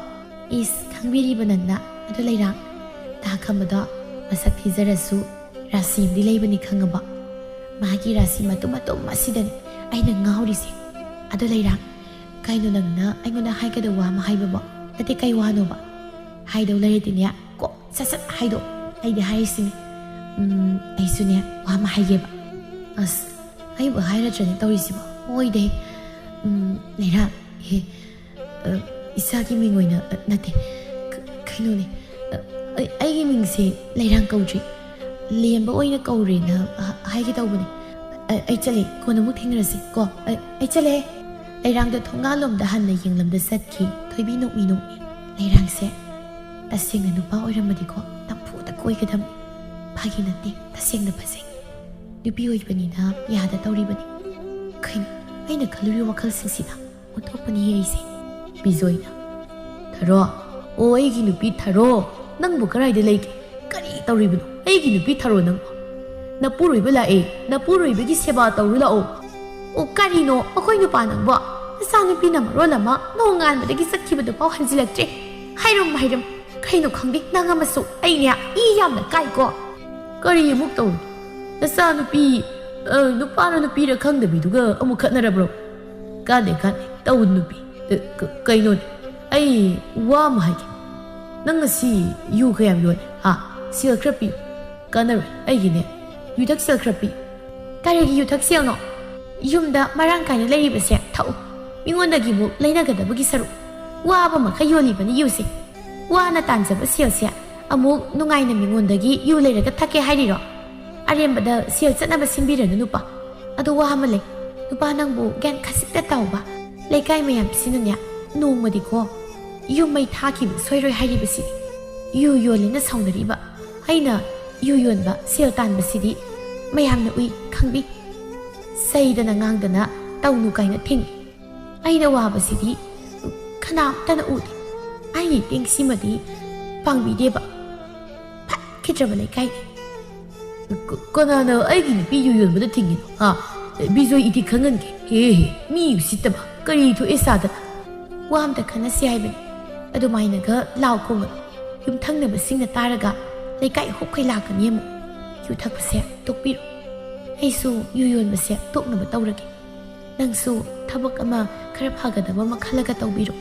ꯏꯁ, ꯈꯪꯕꯤꯔꯤꯕ ꯅꯪꯅ꯫ ꯑꯗꯣ ꯂꯩꯔꯥꯡ, ꯇꯥ ꯈꯝꯕꯗꯣ ꯃꯁꯛ ꯊꯤꯖꯔꯁꯨ ꯔꯥꯁꯤ ꯑꯃꯗꯤ ꯂꯩꯕꯅꯤ ꯈꯪꯉꯕ? ꯃꯥꯒꯤ ꯔꯥꯁꯤ ꯃꯇꯨꯝ ꯃꯇꯨꯝ ꯑꯁꯤꯗꯅꯤ ꯑꯩꯅ ꯉꯥꯎꯔꯤꯁꯦ꯫ ꯑꯗꯣ ꯂꯩꯔꯥꯡ, ꯀꯩꯅꯣ ꯅꯪꯅ ꯑꯩꯉꯣꯟꯗ ꯍꯥꯏꯒꯗꯕ ꯋꯥ ꯑꯃ ꯍꯥꯏꯕꯕꯣ? ꯅꯠꯇꯦ, ꯀꯩ ꯋꯥꯅꯣꯕ? ꯍꯥꯏꯗꯧ ꯂꯩꯔꯗꯤꯅꯦ, ꯀꯣꯛ ꯁꯠ ꯁꯠ ꯍꯥꯏꯗꯣꯛ꯫ ꯑꯩꯗꯤ ꯍꯥꯏꯔꯤꯁꯤꯅꯤ꯫ ꯎꯝ, ꯑꯩꯁꯨꯅꯦ, ꯋꯥ ꯑꯃ ꯍꯥꯏꯒꯦꯕ꯫ ꯑꯁ, ꯑꯩꯕꯨ ꯍꯥꯏꯔꯗ꯭ꯔꯅꯦ ꯇꯧꯔꯤꯁꯤꯕꯣ? ꯑꯣꯏꯗꯦ꯫ ꯎꯝ, ꯂꯩꯔꯥꯡ, ꯍꯦ, ꯑ, ꯏꯁꯥꯒꯤ ꯃꯤꯡ ꯑꯣꯏꯅ, ꯑ, ꯅꯠꯇꯦ꯫ ꯀ-, ꯀꯩꯅꯣꯅꯦ꯫ ꯑ, ꯑꯩ, ꯑꯩꯒꯤ ꯃꯤꯡꯁꯦ ꯂꯩꯔꯥꯡ ꯀꯧꯗ꯭ꯔꯤ꯫ ꯂꯦꯝꯕ ꯑꯣꯏꯅ ꯀꯧꯔꯦꯅ ꯍ-, ꯍꯥꯏꯒꯦ ꯇꯧꯕꯅꯦ꯫ ꯑ, ꯑꯩ ꯆꯠꯂꯦ, ꯀꯣꯟꯅ ꯑꯃꯨꯛ ꯊꯦꯡꯅꯔꯁꯤ ꯀꯣ꯫ ꯑ, ꯑꯩ ꯆꯠꯂꯦ꯫ ꯂꯩꯔꯥꯡꯗꯣ ꯊꯣꯡꯒꯥꯜꯂꯣꯝꯗ ꯍꯟꯅ ꯌꯦꯡꯂꯝꯗ ꯆꯠꯈꯤ꯫ ꯊꯣꯏꯕꯤ ꯅꯣꯛꯃꯤ ꯅꯣꯛꯃꯤ꯫ ꯂꯩꯔꯥꯡꯁꯦ ꯇꯁꯦꯡꯅ ꯅꯨꯄꯥ ꯑꯣꯏꯔꯝꯃꯗꯤꯀꯣ ꯅꯝꯐꯨꯗ ꯀꯣꯏꯒꯗꯕꯅꯤ꯫ ꯐꯥꯒꯤ ꯅꯠꯇꯦ, ꯇꯁꯦꯡꯅ ꯐꯖꯩ꯫ ꯅꯨꯄꯤ ꯑꯣꯏꯕꯅꯤꯅ ꯌꯥꯗ ꯇꯧꯔꯤꯕꯅꯤ꯫ ꯀꯩꯅꯣ, ꯑꯩꯅ ꯈꯜꯂꯨꯔꯤ ꯋꯥꯈꯜꯁꯤꯡꯁꯤꯅ ꯑꯣꯟꯊꯣꯛꯄꯅꯤ ꯑꯩꯁꯦ꯫ ꯕꯤꯖꯣꯏꯅ, "ꯊꯔꯣ, ꯑꯣ, ꯑꯩꯒꯤ ꯅꯨꯄꯤ ꯊꯔꯣ, ꯅꯪꯕꯨ ꯀꯗꯥꯏꯗ ꯂꯩꯒꯦ? ꯀꯔꯤ ꯇꯧꯔꯤꯕꯅꯣ? ꯑꯩꯒꯤ ꯅꯨꯄꯤ ꯊꯔꯣ ꯅꯪꯕꯨ? ꯅꯄꯨꯔꯣꯏꯕ ꯂꯥꯛꯑꯦ, ꯅꯄꯨꯔꯣꯏꯕꯒꯤ ꯁꯦꯕꯥ ꯇꯧꯔꯨ ꯂꯥꯛꯑꯣ꯫" "ꯑꯣ, ꯀꯔꯤꯅꯣ ꯑꯩꯈꯣꯏ ꯅꯨꯄꯥ ꯅꯪꯕꯣ? ꯅꯆꯥꯅꯨꯄꯤꯅ ꯃꯔꯣꯜ ꯑꯃ ꯅꯣꯡꯉꯥꯟꯕꯗꯒꯤ ꯆꯠꯈꯤꯕꯗꯨ ꯐꯥꯎ ꯍꯟꯖꯤꯜꯂꯛꯇ꯭ꯔꯦ꯫ ꯍꯥꯏꯔꯝ ꯍꯥꯏꯔꯝ, ꯀꯩꯅꯣ ꯈꯪꯗꯦ, ꯅꯪ ꯑꯃꯁꯨ ꯑꯩꯅꯦ ꯏ ꯌꯥꯝꯅ ꯀꯥꯏꯀꯣ꯫" "ꯀꯔꯤ ꯑꯃꯨꯛ ꯇꯧꯔꯤ? ꯅꯆꯥꯅꯨꯄꯤ, ꯑ, ꯅꯨꯄꯥꯔ ꯅꯨꯄꯤꯔ ꯈꯪꯗꯕꯤꯗꯨꯒ ꯑꯃꯨꯛ ꯈꯠꯅꯔꯕ꯭ꯔꯣ? ꯀꯥꯟꯗꯦ, ꯀꯥꯟꯗꯦ, ꯇꯧ ꯅꯨꯄꯤ꯫ ꯑ, ꯀ-, ꯀꯩꯅꯣꯅꯦ, ꯑꯩ ꯋꯥ ꯑꯃ ꯍꯥꯏꯒꯦ꯫ ꯅꯪ ꯉꯁꯤ ꯌꯨ ꯀꯌꯥꯝ ꯌꯣꯜꯂꯦ? ꯍꯥ? ꯁꯦꯜ ꯈꯔ ꯄꯤꯌꯨ꯫ ꯀꯥꯟꯅꯔꯣꯏ, ꯑꯩꯒꯤꯅꯦ ꯌꯨꯊꯛ ꯁꯦꯜ ꯈꯔ ꯄꯤꯌꯨ꯫" "ꯀꯔꯤꯒꯤ ꯌꯨꯊꯛ ꯁꯦꯜꯅꯣ? ꯌꯨꯝꯗ ꯃꯔꯥꯡ ꯀꯥꯏꯅ ꯂꯩꯔꯤꯕꯁꯦ ꯊꯛꯎ꯫ ꯃꯤꯉꯣꯟꯗꯒꯤ ꯑꯃꯨꯛ ꯂꯩꯅꯒꯗꯕꯒꯤ ꯁꯔꯨꯛ꯫ ꯋꯥꯕ ꯃꯈꯩ ꯌꯣꯜꯂꯤꯕꯅꯤ ꯌꯨꯁꯦ꯫ ꯋꯥꯅ ꯇꯥꯟꯖꯕ ꯁꯦꯜꯁꯦ ꯑꯃꯨꯛ ꯅꯨꯡꯉꯥꯏꯅ ꯃꯤꯉꯣꯟꯗꯒꯤ ꯌꯨ ꯂꯩꯔꯒ ꯊꯛꯀꯦ ꯍꯥꯏꯔꯤꯔꯣ? ꯑꯔꯦꯝꯕꯗ ꯁꯦꯜ ꯆꯠꯅꯕ ꯁꯤꯟꯕꯤꯔꯅꯨ ꯅꯨꯄꯥ꯫ ꯑꯗꯣ ꯋꯥ ꯑꯃ ꯂꯩ꯫ ꯅꯨꯄꯥ ꯅꯪꯕꯨ ꯒ꯭ꯌꯥꯟ ꯈꯖꯤꯛꯇ ꯇꯥꯎꯕ꯫ ꯂꯩꯀꯥꯏ ꯃꯌꯥꯝꯁꯤꯅꯅꯦ ꯅꯣꯡꯃꯗꯤꯀꯣ ꯌꯨꯝ ꯃꯩ ꯊꯥꯈꯤꯕ ꯁꯣꯏꯔꯣꯏ ꯍꯥꯏꯔꯤꯕꯁꯤꯅꯤ꯫ ꯌꯨ ꯌꯣꯜꯂꯦꯅ ꯁꯥꯎꯅꯔꯤꯕ ꯑꯩꯅ ꯌꯨ ꯌꯣꯟꯕ ꯁꯦꯜ ꯇꯥꯟꯕꯁꯤꯗꯤ ꯃꯌꯥꯝꯅ ꯎꯏ ꯈꯪꯕꯤ꯫ ꯆꯩꯗꯅ ꯉꯥꯡꯗꯅ ꯇꯧꯅꯨ ꯀꯥꯏꯅ ꯊꯤꯡꯏ꯫ ꯑꯩꯅ ꯋꯥꯕꯁꯤꯗꯤ ꯀꯅꯥꯝꯇꯅ ꯎꯗꯦ꯫ ꯑꯩꯒꯤ ꯇꯦꯡꯁꯤꯃꯗꯤ ꯄꯥꯡꯕꯤꯗꯦꯕ꯫ ꯐꯠꯈꯤꯗ꯭ꯔꯕ ꯂꯩꯀꯥꯏꯅꯤ꯫ ꯀ-, ꯀꯅꯥꯅ ꯑꯩꯒꯤ ꯅꯨꯄꯤ ꯌꯨ ꯌꯣꯟꯕꯗ ꯊꯤꯡꯉꯤꯅꯣ? ꯍꯥ? ꯕꯤꯖꯣꯏ, ꯏꯗꯤ ꯈꯪꯍꯟꯒꯦ꯫ ꯍꯦ ꯍꯦ, ꯃꯤ ꯎꯁꯤꯠꯇꯕ ꯀꯔꯤ ꯊꯣꯛꯑꯦ ꯁꯥꯗꯅ? ꯋꯥ ꯑꯝꯇ ꯈꯟꯅꯁꯤ ꯍꯥꯏꯕꯅꯤ꯫ ꯑꯗꯨꯃꯥꯏꯅꯒ ꯂꯥꯎ ꯈꯣꯡꯒꯅꯨ꯫ ꯌꯨꯝꯊꯪꯅꯕꯁꯤꯡꯅ ꯇꯥꯔꯒ ꯂꯩꯀꯥꯏ ꯍꯨꯞꯈꯩ ꯂꯥꯛꯀꯅꯤ ꯑꯃꯨꯛ꯫ ꯌꯨ ꯊꯛꯄꯁꯦ ꯇꯣꯛꯄꯤꯔꯣ꯫ ꯑꯩꯁꯨ ꯌꯨ ꯌꯣꯟꯕꯁꯦ ꯇꯣꯛꯅꯕ ꯇꯧꯔꯒꯦ꯫ ꯅꯪꯁꯨ ꯊꯕꯛ ꯑꯃ ꯈꯔ ꯐꯒꯗꯕ ꯑꯃ ꯈꯜꯂꯒ ꯇꯧꯕꯤꯔꯣ꯫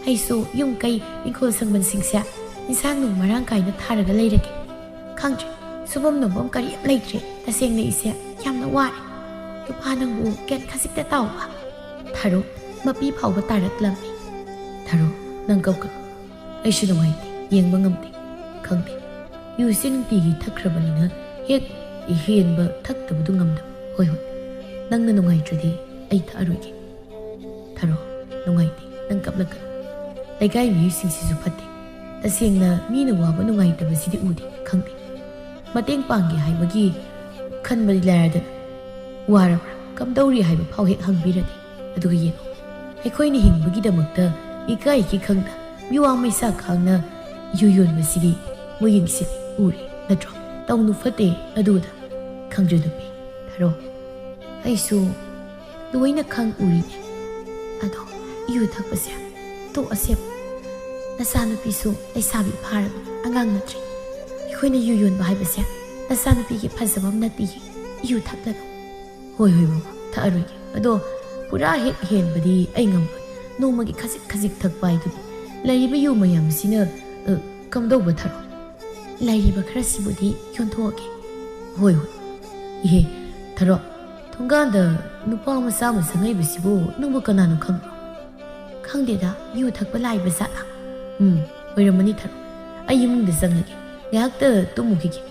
ꯑꯩꯁꯨ ꯌꯨꯝ ꯀꯩ, ꯏꯪꯈꯣꯜ ꯁꯝꯕꯜꯁꯤꯡꯁꯦ ꯏꯟꯁꯥꯡ ꯅꯨꯡ ꯃꯔꯥꯡ ꯀꯥꯏꯅ ꯊꯥꯔꯒ ꯂꯩꯔꯒꯦ꯫ ꯈꯪꯗ꯭ꯔꯦ, ꯁꯨꯐꯝ ꯅꯣꯝꯐꯝ ꯀꯔꯤꯝ ꯂꯩꯇ꯭ꯔꯦ꯫ ꯇꯁꯦꯡꯅ ꯑꯩꯁꯦ ꯌꯥꯝꯅ ꯋꯥꯔꯦ꯫ ꯅꯨꯄꯥ ꯅꯪꯕꯨ ꯒ꯭ꯌꯥꯟ ꯈꯖꯤꯛꯇ ꯇꯥꯎꯕ꯫ ꯊꯔꯣ, ꯃꯄꯤ ꯐꯥꯎꯕ ꯇꯥꯔꯛꯂꯝꯃꯤ꯫ ꯊꯔꯣ, ꯅꯪ ꯀꯞꯀꯅꯨ꯫ ꯑꯩꯁꯨ ꯅꯨꯡꯉꯥꯏꯇꯦ, ꯌꯦꯡꯕ ꯉꯝꯗꯦ꯫ ꯈꯪꯗꯦ, ꯌꯨꯁꯤ ꯅꯨꯡꯇꯤꯒꯤ ꯊꯛꯈ꯭ꯔꯕꯅꯤꯅ ꯍꯦꯛ ꯍꯦꯟꯕ ꯊꯛꯇꯕꯗꯨ ꯉꯝꯗꯕ꯫ ꯍꯣꯏ, ꯍꯣꯏ, ꯅꯪꯅ ꯅꯨꯡꯉꯥꯏꯇ꯭ꯔꯗꯤ ꯑꯩ ꯊꯛꯑꯔꯣꯏꯒꯦ꯫ ꯊꯔꯣ, ꯅꯨꯡꯉꯥꯏꯇꯦ, ꯅꯪ ꯀꯞꯂꯛꯀꯅꯨ꯫ ꯂꯩꯀꯥꯏ ꯃꯤꯑꯣꯏꯁꯤꯡꯁꯤꯁꯨ ꯐꯠꯇꯦ꯫ ꯇꯁꯦꯡꯅ ꯃꯤꯅ ꯋꯥꯕ ꯅꯨꯡꯉꯥꯏꯇꯕꯁꯤꯗꯤ ꯎꯗꯦ, ꯈꯪꯗꯦ꯫ ꯃꯇꯦꯡ ꯄꯥꯡꯒꯦ ꯍꯥꯏꯕꯒꯤ ꯈꯟꯕꯗꯤ ꯂꯥꯏꯔꯗꯅ, ꯋꯥꯔꯕ꯭ꯔꯥ, ꯀꯝꯗꯧꯔꯤ ꯍꯥꯏꯕ ꯐꯥꯎ ꯍꯦꯛ ꯍꯪꯕꯤꯔꯗꯤ꯫ ꯑꯗꯨꯒ ꯌꯦꯡꯉꯨ, ꯑꯩꯈꯣꯏꯅ ꯍꯤꯡꯕꯒꯤꯗꯃꯛꯇ ꯏꯀꯥꯏ ꯏꯀꯤ ꯈꯪꯗ ꯃꯤꯋꯥ ꯃꯩꯁꯥ ꯈꯥꯡꯅ ꯌꯨ ꯌꯣꯟꯕꯁꯤꯗꯤ ꯃꯣꯏ ꯌꯦꯡꯁꯤꯜꯂꯤ, ꯎꯔꯤ ꯅꯠꯇ꯭ꯔꯣ? ꯇꯧꯅꯨ ꯐꯠꯇꯦ ꯑꯗꯨꯗ꯫ ꯈꯪꯗ꯭ꯔꯦ ꯅꯨꯄꯤ, ꯊꯔꯣ, ꯑꯩꯁꯨ ꯂꯣꯏꯅ ꯈꯪ ꯎꯔꯤꯅꯦ꯫ ꯑꯗꯣ ꯌꯨ ꯊꯛꯄꯁꯦ ꯇꯣꯛꯑꯁꯦꯕ꯫ ꯅꯆꯥꯅꯨꯄꯤꯁꯨ ꯂꯩꯁꯥꯕꯤ ꯐꯥꯔꯕꯅꯤ, ꯑꯉꯥꯡ ꯅꯠꯇ꯭ꯔꯦ꯫ ꯑꯩꯈꯣꯏꯅ ꯌꯨ ꯌꯣꯟꯕ ꯍꯥꯏꯕꯁꯦ ꯅꯆꯥꯅꯨꯄꯤꯒꯤ ꯐꯖꯕ ꯑꯃ ꯅꯠꯇꯤꯌꯦ꯫ ꯌꯨ ꯊꯛꯂꯅꯨ꯫ ꯍꯣꯏ, ꯍꯣꯏ, ꯃꯃꯥ, ꯊꯛꯑꯔꯣꯏꯒꯦ꯫ ꯑꯗꯣ ꯄꯨꯔꯥ ꯍꯦꯛ ꯍꯦꯟꯕꯗꯤ ꯑꯩ ꯉꯝꯃꯣꯏ꯫ ꯅꯣꯡꯃꯒꯤ ꯈꯖꯤꯛ ꯈꯖꯤꯛ ꯊꯛꯄ ꯍꯥꯏꯗꯨꯅꯤ꯫ ꯂꯩꯔꯤꯕ ꯌꯨ ꯃꯌꯥꯝꯁꯤꯅ, ꯑ, ꯀꯝꯗꯧꯕ ꯊꯔꯣ? ꯂꯩꯔꯤꯕ ꯈꯔꯁꯤꯕꯨꯗꯤ ꯌꯣꯟꯊꯣꯛꯑꯒꯦ꯫ ꯍꯣꯏ, ꯍꯣꯏ꯫ ꯏꯍꯦ, ꯊꯔꯣ, ꯊꯣꯡꯒꯥꯟꯗ ꯅꯨꯄꯥ ꯃꯆꯥ ꯑꯃ ꯆꯪꯉꯛꯏꯕꯁꯤꯕꯨ ꯅꯪꯕꯨ ꯀꯅꯥꯅꯣ ꯈꯪꯕ꯭ꯔꯣ? ꯈꯪꯗꯦꯗ, ꯌꯨ ꯊꯛꯄ ꯂꯥꯛꯏꯕ ꯖꯥꯠꯂꯥ? ꯎꯝ, ꯑꯣꯏꯔꯝꯃꯅꯤ ꯊꯔꯣ꯫ ꯑꯩ ꯏꯃꯨꯡꯗ ꯆꯪꯉꯒꯦ, ꯉꯥꯏꯍꯥꯛꯇ ꯇꯨꯝꯃꯨꯈꯤꯒꯦ꯫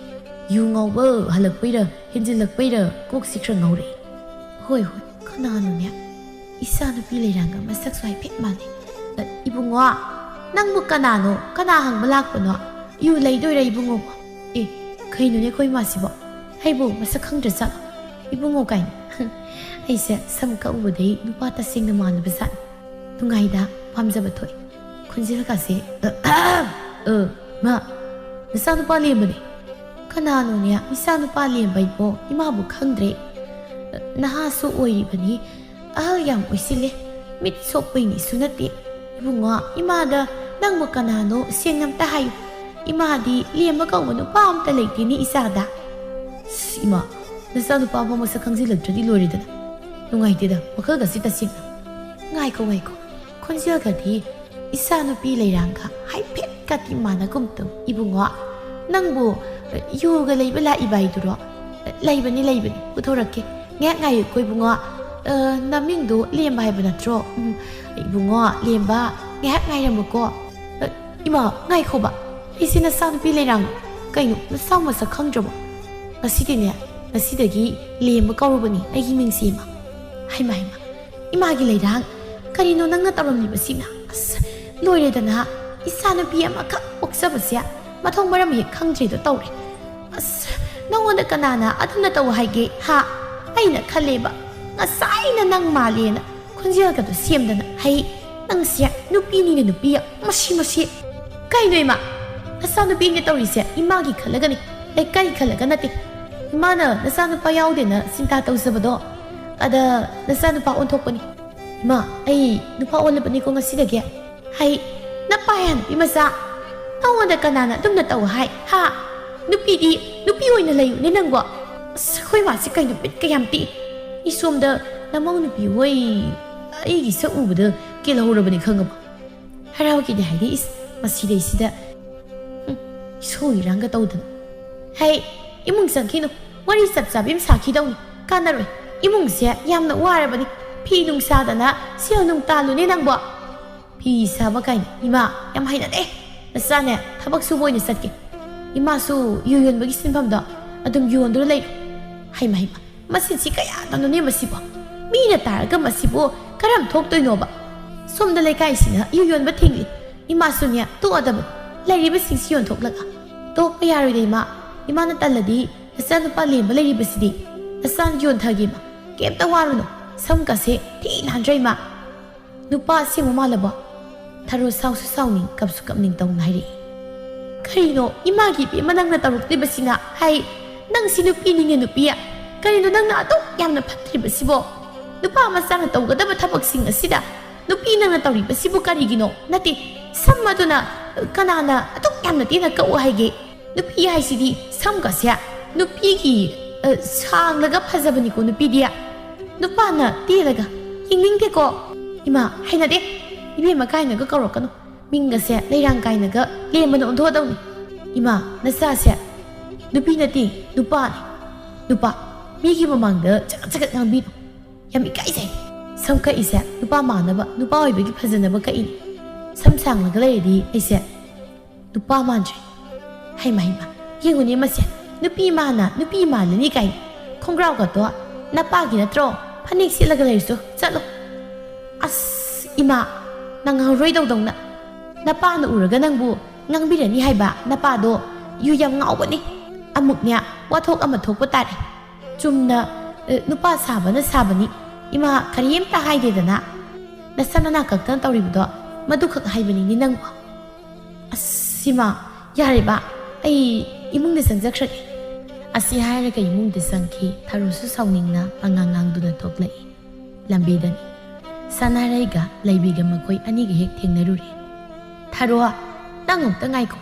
ꯌꯨ ꯉꯥꯎꯕ ꯍꯜꯂꯛꯄꯩꯔ, ꯍꯦꯟꯖꯤꯜꯂꯛꯄꯩꯔ, ꯀꯣꯛꯁꯤ ꯈꯔ ꯉꯥꯎꯔꯛꯑꯦ꯫ ꯍꯣꯏ, ꯍꯣꯏ, ꯀꯅꯥꯅꯣꯅꯦ? ꯏꯆꯥꯅꯨꯄꯤ ꯂꯩꯔꯥꯡꯒ ꯃꯁꯛꯁꯨ ꯍꯥꯏꯐꯦꯠ ꯃꯥꯟꯅꯩ꯫ ꯑ, ꯏꯕꯨꯡꯉꯣ, ꯅꯪꯕꯨ ꯀꯅꯥꯅꯣ? ꯀꯅꯥ ꯍꯪꯕ ꯂꯥꯛꯄꯅꯣ? ꯌꯨ ꯂꯩꯗꯣꯏꯔꯥ ꯏꯕꯨꯡꯉꯣ? ꯑꯦ, ꯀꯩꯅꯣꯅꯦ ꯑꯩꯈꯣꯏ ꯏꯃꯥꯁꯤꯕꯣ? ꯑꯩꯕꯨ ꯃꯁꯛ ꯈꯪꯗ꯭ꯔꯖꯥꯠꯂꯣ? ꯏꯕꯨꯡꯉꯣ ꯀꯥꯏꯅ꯫ ꯑꯩꯁꯦ ꯁꯝ ꯀꯛꯎꯕꯗꯩ ꯅꯨꯄꯥ ꯇꯁꯦꯡꯅ ꯃꯥꯟꯅꯕ ꯖꯥꯠꯅꯤ꯫ ꯅꯨꯡꯉꯥꯏꯗ, ꯄꯥꯝꯖꯕ ꯊꯣꯛꯑꯦ꯫ ꯈꯣꯟꯖꯦꯜꯒꯁꯦ, ꯑ, ꯑ, ꯃꯥ, ꯅꯆꯥꯅꯨꯄꯥ ꯂꯦꯝꯕꯅꯦ꯫ "ꯀꯅꯥꯅꯣꯅꯦ ꯏꯆꯥ ꯅꯨꯄꯥ ꯂꯦꯝꯕ ꯍꯥꯏꯕꯣ? ꯏꯃꯥꯕꯨ ꯈꯪꯗ꯭ꯔꯦ꯫ ꯅꯍꯥꯁꯨ ꯑꯣꯏꯔꯤꯕꯅꯤ, ꯑꯍꯜ ꯌꯥꯝ ꯑꯣꯏꯁꯤꯜꯂꯦ, ꯃꯤꯠ ꯁꯣꯛꯄꯩꯅꯤꯁꯨ ꯅꯠꯇꯦ꯫ ꯏꯕꯨꯡꯉꯣ, ꯏꯃꯥꯗ ꯅꯪꯕꯨ ꯀꯅꯥꯅꯣ ꯁꯦꯡꯅ ꯑꯝꯇ ꯍꯥꯏꯌꯨ꯫ ꯏꯃꯥꯗꯤ ꯂꯦꯝꯕ ꯀꯧꯕ ꯅꯨꯄꯥ ꯑꯝꯇ ꯂꯩꯇꯦꯅꯦ ꯏꯆꯥꯗ꯫" "ꯑꯁ, ꯏꯃꯥ, ꯅꯆꯥ ꯅꯨꯄꯥ ꯑꯃ ꯃꯁꯛ ꯈꯪꯖꯤꯜꯂꯛꯇ꯭ꯔꯗꯤ ꯂꯣꯏꯔꯦꯗꯅ꯫ ꯅꯨꯡꯉꯥꯏꯇꯦꯗ, ꯋꯥꯈꯜꯒꯁꯤ ꯇꯁꯦꯡꯅ꯫" "ꯉꯥꯏꯈꯣ, ꯉꯥꯏꯈꯣ, ꯈꯣꯟꯖꯦꯜꯒꯗꯤ ꯏꯆꯥ ꯅꯨꯄꯤ ꯂꯩꯔꯥꯡꯒ ꯍꯥꯏꯐꯦꯠꯀꯗꯤ ꯃꯥꯟꯅꯒꯨꯝ ꯇꯧ꯫ ꯏꯕꯨꯡꯉꯣ, ꯅꯪꯕꯨ ꯌꯨꯒ ꯂꯩꯕ ꯂꯥꯛꯏꯕ ꯍꯥꯏꯗꯨꯔꯣ?" "ꯂꯩꯕꯅꯤ, ꯂꯩꯕꯅꯤ, ꯄꯨꯊꯣꯔꯛꯀꯦ꯫ ꯉꯥꯏꯍꯥꯛ ꯉꯥꯏꯌꯨꯀꯣ ꯏꯕꯨꯡꯉꯣ꯫ ꯑ, ꯅꯃꯤꯡꯗꯣ ꯂꯦꯝꯕ ꯍꯥꯏꯕ ꯅꯠꯇ꯭ꯔꯣ? ꯎꯝ, ꯏꯕꯨꯡꯉꯣ, ꯂꯦꯝꯕ, ꯉꯥꯏꯍꯥꯛ ꯉꯥꯏꯔꯝꯃꯨꯀꯣ꯫" "ꯑ, ꯏꯃꯥ, ꯉꯥꯏꯈꯣꯕ, ꯑꯩꯁꯦ ꯅꯆꯥꯅꯨꯄꯤ ꯂꯩꯔꯥꯡ꯫ ꯀꯩꯅꯣ, ꯅꯆꯥ ꯃꯁꯛ ꯈꯪꯗ꯭ꯔꯕꯣ? ꯉꯁꯤꯗꯤꯅꯦ, ꯉꯁꯤꯗꯒꯤ ꯂꯦꯝꯕ ꯀꯧꯔꯨꯕꯅꯤ ꯑꯩꯒꯤ ꯃꯤꯡꯁꯦ, ꯏꯃꯥ꯫" "ꯍꯩꯃꯥ, ꯍꯩꯃꯥ, ꯏꯃꯥꯒꯤ ꯂꯩꯔꯥꯡ, ꯀꯔꯤꯅꯣ ꯅꯪꯅ ꯇꯧꯔꯝꯂꯤꯕꯁꯤꯅ? ꯑꯁ, ꯂꯣꯏꯔꯦꯗꯅ, ꯏꯆꯥꯅꯨꯄꯤ ꯑꯃꯈꯛ ꯄꯣꯛꯆꯕꯁꯦ ꯃꯊꯣꯡ ꯃꯔꯝ ꯍꯦꯛ ꯈꯪꯗ꯭ꯔꯦꯗꯣ ꯇꯧꯔꯦ꯫ ꯑꯁ, ꯅꯪꯉꯣꯟꯗ ꯀꯅꯥꯅ ꯑꯗꯨꯝꯅ ꯇꯧ ꯍꯥꯏꯒꯦ, ꯍꯥ? ꯑꯩꯅ ꯈꯜꯂꯦꯕ, ꯉꯁꯥꯏꯅ ꯅꯪ ꯃꯥꯜꯂꯦꯅ ꯈꯣꯟꯖꯦꯜꯒꯗꯣ ꯁꯦꯝꯗꯅ꯫ ꯍꯩ, ꯅꯪꯁꯦ ꯅꯨꯄꯤꯅꯤꯅ ꯅꯨꯄꯤ, ꯃꯁꯤ, ꯃꯁꯤ꯫ ꯀꯩꯅꯣ ꯏꯃꯥ? ꯅꯆꯥꯅꯨꯄꯤꯅ ꯇꯧꯔꯤꯁꯦ ꯏꯃꯥꯒꯤ ꯈꯜꯂꯒꯅꯤ, ꯂꯩꯀꯥꯏ ꯈꯜꯂꯒ ꯅꯠꯇꯦ꯫ ꯏꯃꯥꯅ ꯅꯆꯥꯅꯨꯄꯥ ꯌꯥꯎꯗꯦꯅ ꯆꯤꯟꯇꯥ ꯇꯧꯖꯕꯗꯣ, ꯑꯗ ꯅꯆꯥꯅꯨꯄꯥ ꯑꯣꯟꯊꯣꯛꯄꯅꯤ꯫" "ꯏꯃꯥ, ꯑꯩ ꯅꯨꯄꯥ ꯑꯣꯜꯂꯕꯅꯤꯀꯣ ꯉꯁꯤꯗꯒꯤ꯫" "ꯍꯩ, ꯅꯄꯥ ꯌꯥ ꯅꯨꯄꯤ ꯃꯆꯥ, ꯅꯉꯣꯟꯗ ꯀꯅꯥꯅ ꯑꯗꯨꯝꯅ ꯇꯧ ꯍꯥꯏ, ꯍꯥ? ꯅꯨꯄꯤꯗꯤ ꯅꯨꯄꯤ ꯑꯣꯏꯅ ꯂꯩꯌꯨꯅꯦ ꯅꯪꯕꯣ꯫" ꯑꯁ, ꯑꯩꯈꯣꯏ ꯃꯥꯁꯦ ꯀꯩꯅꯣ ꯕꯤꯠꯀ ꯌꯥꯝ ꯇꯦꯛꯏ꯫ ꯑꯩ ꯁꯣꯝꯗ ꯅꯃꯧ ꯅꯨꯄꯤ ꯍꯣꯏ ꯑꯩꯒꯤ ꯁꯛ ꯎꯕꯗ ꯀꯦꯜꯍꯧꯔꯕꯅꯤ ꯈꯪꯉꯕ꯫ ꯍꯔꯥꯎꯒꯦꯗꯤ ꯍꯥꯏꯗꯤ, ꯏꯁ, ꯃꯁꯤꯗꯩꯁꯤꯗ꯫ ꯍꯨꯝ, ꯏꯁꯧ ꯏꯔꯥꯡꯒ ꯇꯧꯗꯅ꯫ "ꯍꯩ, ꯏꯃꯨꯡ ꯆꯪꯈꯤꯅꯨ, ꯋꯥꯔꯤ ꯆꯞ ꯆꯥꯕꯤ ꯑꯃ ꯁꯥꯈꯤꯗꯧꯅꯤ, ꯀꯥꯟꯅꯔꯣꯏ꯫ ꯏꯃꯨꯡꯁꯦ ꯌꯥꯝꯅ ꯋꯥꯔꯕꯅꯤ, ꯐꯤ ꯅꯨꯡ ꯁꯥꯗꯅ ꯁꯦꯜ ꯅꯨꯡ ꯇꯥꯜꯂꯨꯅꯦ ꯅꯪꯕꯣ꯫" "ꯐꯤ ꯁꯥꯕ ꯀꯥꯏꯅ, ꯏꯃꯥ, ꯌꯥꯝ ꯍꯩꯅꯗꯦ꯫ ꯅꯆꯥꯅꯦ, ꯊꯕꯛ ꯁꯨꯕ ꯑꯣꯏꯅ ꯆꯠꯀꯦ꯫ ꯏꯃꯥꯁꯨ ꯌꯨ ꯌꯣꯟꯕꯒꯤ ꯁꯤꯟꯐꯝꯗꯣ ꯑꯗꯨꯝ ꯌꯣꯟꯗꯨꯅ ꯂꯩꯔꯣ꯫" ꯍꯩꯃ, ꯍꯩꯃ, ꯃꯆꯤꯟꯁꯤ ꯀꯌꯥꯗꯅꯣꯅꯦ ꯃꯁꯤꯕꯣ? ꯃꯤꯅ ꯇꯥꯔꯒ ꯃꯁꯤꯕꯨ ꯀꯔꯝ ꯊꯣꯛꯇꯣꯏꯅꯣꯕ? ꯁꯣꯝꯗ ꯂꯩꯀꯥꯏꯁꯤꯅ ꯌꯨ ꯌꯣꯟꯕ ꯊꯤꯡꯂꯤ꯫ ꯏꯃꯥꯁꯨꯅꯦ ꯇꯣꯛꯑꯗꯕꯅꯤ, ꯂꯩꯔꯤꯕꯁꯤꯡꯁꯤ ꯌꯣꯟꯊꯣꯛꯂꯒ꯫ "ꯇꯣꯛꯄ ꯌꯥꯔꯣꯏꯗ ꯏꯃꯥ, ꯏꯃꯥꯅ ꯇꯜꯂꯗꯤ ꯅꯆꯥꯅꯨꯄꯥ ꯂꯦꯝꯕ ꯂꯩꯔꯤꯕꯁꯤꯗꯤ ꯅꯆꯥꯅ ꯌꯣꯟꯊꯒꯦ ꯏꯃꯥ, ꯀꯩꯝꯇ ꯋꯥꯔꯨꯅꯨ, ꯁꯝꯒꯁꯦ ꯊꯤ ꯅꯥꯟꯗ꯭ꯔꯦ ꯏꯃꯥ꯫" "ꯅꯨꯄꯥ ꯑꯁꯦꯡꯕ ꯃꯥꯜꯂꯕꯣ?" ꯊꯔꯣ ꯁꯥꯎꯁꯨ ꯁꯥꯎꯅꯤꯡ, ꯀꯞꯁꯨ ꯀꯞꯅꯤꯡ ꯇꯧꯅ ꯍꯥꯏꯔꯛꯏ꯫ "ꯀꯔꯤꯅꯣ ꯏꯃꯥꯒꯤ ꯏꯕꯦꯝꯃ ꯅꯪꯅ ꯇꯧꯔꯛꯂꯤꯕꯁꯤꯅ? ꯍꯥꯏ, ꯅꯪꯁꯤ ꯅꯨꯄꯤꯅꯤꯅꯦ ꯅꯨꯄꯤ꯫ ꯀꯔꯤꯅꯣ ꯅꯪꯅ ꯑꯗꯨꯛ ꯌꯥꯝꯅ ꯐꯠꯇ꯭ꯔꯤꯕꯁꯤꯕꯣ? ꯅꯨꯄꯥ ꯃꯆꯥꯅ ꯇꯧꯒꯗꯕ ꯊꯕꯛꯁꯤꯡ ꯑꯁꯤꯗ ꯅꯨꯄꯤ ꯅꯪꯅ ꯇꯧꯔꯤꯕꯁꯤꯕꯨ ꯀꯔꯤꯒꯤꯅꯣ? ꯅꯠꯇꯦ, ꯁꯝ ꯑꯗꯨꯅ ꯀꯅꯥꯅ ꯑꯗꯨꯛ ꯌꯥꯝꯅ ꯇꯦꯟꯅ ꯀꯛꯎ ꯍꯥꯏꯒꯦ? ꯅꯨꯄꯤ ꯍꯥꯏꯁꯤꯗꯤ ꯁꯝꯒꯁꯦ ꯅꯨꯄꯤꯒꯤ, ꯑ, ꯁꯥꯡꯂꯒ ꯐꯖꯕꯅꯤꯀꯣ ꯅꯨꯄꯤꯗꯤ꯫ ꯅꯨꯄꯥꯅ ꯇꯦꯜꯂꯒ ꯌꯦꯡꯅꯤꯡꯗꯦꯀꯣ꯫ ꯏꯃꯥ, ꯍꯩꯅꯗꯦ꯫ ꯏꯕꯦꯝꯃ ꯀꯥꯏꯅꯒ ꯀꯧꯔꯛꯀꯅꯨ꯫ ꯃꯤꯡꯒꯁꯦ ꯂꯩꯔꯥꯡ ꯀꯥꯏꯅꯒ ꯂꯦꯝꯕꯅ ꯑꯣꯟꯊꯣꯛꯑꯗꯧꯅꯤ꯫ ꯏꯃꯥ, ꯅꯆꯥꯁꯦ ꯅꯨꯄꯤ ꯅꯠꯇꯦ, ꯅꯨꯄꯥꯅꯤ꯫ ꯅꯨꯄꯥ꯫ ꯃꯤꯒꯤ ꯃꯃꯥꯡꯗ ꯆꯒꯠ ꯆꯒꯠ ꯉꯥꯡꯕꯤꯅꯨ꯫ ꯌꯥꯝ ꯏꯀꯥꯏꯖꯩ꯫ ꯁꯝ ꯀꯛꯏꯁꯦ ꯅꯨꯄꯥ ꯃꯥꯟꯅꯕ, ꯅꯨꯄꯥ ꯑꯣꯏꯕꯒꯤ ꯐꯖꯅꯕ ꯀꯛꯏꯅꯤ꯫ ꯁꯝ ꯁꯥꯡꯂꯒ ꯂꯩꯔꯗꯤ ꯑꯩꯁꯦ ꯅꯨꯄꯥ ꯃꯥꯟꯗ꯭ꯔꯦ꯫ ꯍꯩꯃ, ꯍꯩꯃ, ꯌꯦꯡꯉꯨꯅꯦ ꯃꯁꯦ, ꯅꯨꯄꯤ ꯃꯥꯅ ꯅꯨꯄꯤ ꯃꯥꯜꯂꯅꯤ ꯀꯥꯏꯅ꯫ ꯈꯣꯡꯒ꯭ꯔꯥꯎꯒꯗꯣ ꯅꯄꯥꯒꯤ ꯅꯠꯇ꯭ꯔꯣ? ꯐꯅꯦꯛ ꯁꯦꯠꯂꯒ ꯂꯩꯔꯁꯨ ꯆꯠꯂꯣ꯫ ꯑꯁ, ꯏꯃꯥ, ꯅꯪ ꯉꯥꯡꯔꯣꯏꯗꯧꯗꯧꯅ꯫ ꯅꯄꯥꯅ ꯎꯔꯒ ꯅꯪꯕꯨ ꯉꯥꯡꯕꯤꯔꯅꯤ ꯍꯥꯏꯕ꯫ ꯅꯄꯥꯗꯣ ꯌꯨ ꯌꯥꯝ ꯉꯥꯎꯕꯅꯤ꯫ ꯑꯃꯨꯛꯅꯦ, ꯋꯥꯊꯣꯛ ꯑꯃ ꯊꯣꯛꯄ ꯇꯥꯔꯦ꯫ ꯆꯨꯝꯅ, ꯑ, ꯅꯨꯄꯥ ꯁꯥꯕꯅ ꯁꯥꯕꯅꯤ꯫ ꯏꯃꯥ ꯀꯔꯤꯝꯇ ꯍꯥꯏꯗꯦꯗꯅ꯫ ꯅꯁꯝ ꯅꯅꯥ ꯀꯛꯇꯅ ꯇꯧꯔꯤꯕꯗꯣ ꯃꯗꯨꯈꯛ ꯍꯥꯏꯕꯅꯤꯅꯦ ꯅꯪꯕꯨ꯫ ꯑꯁ, ꯏꯃꯥ, ꯌꯥꯔꯦꯕ, ꯑꯩ ꯏꯃꯨꯡꯗ ꯆꯪꯖꯈ꯭ꯔꯒꯦ꯫ ꯑꯁꯤ ꯍꯥꯏꯔꯒ ꯏꯃꯨꯡꯗ ꯆꯪꯈꯤ꯫ ꯊꯔꯣꯁꯨ ꯁꯥꯎꯅꯤꯡꯅ ꯄꯉꯥꯡ ꯉꯥꯡꯗꯨꯅ ꯊꯣꯛꯂꯛꯏ꯫ ꯂꯝꯕꯤꯗꯅꯤ ꯁꯅꯥꯔꯩꯒ ꯂꯩꯕꯤꯒ ꯃꯈꯣꯏ ꯑꯅꯤꯒ ꯍꯦꯛ ꯊꯦꯡꯅꯔꯨꯔꯦ꯫ "ꯊꯔꯣ, ꯅꯪ ꯑꯃꯨꯛꯇ ꯉꯥꯏꯈꯣ꯫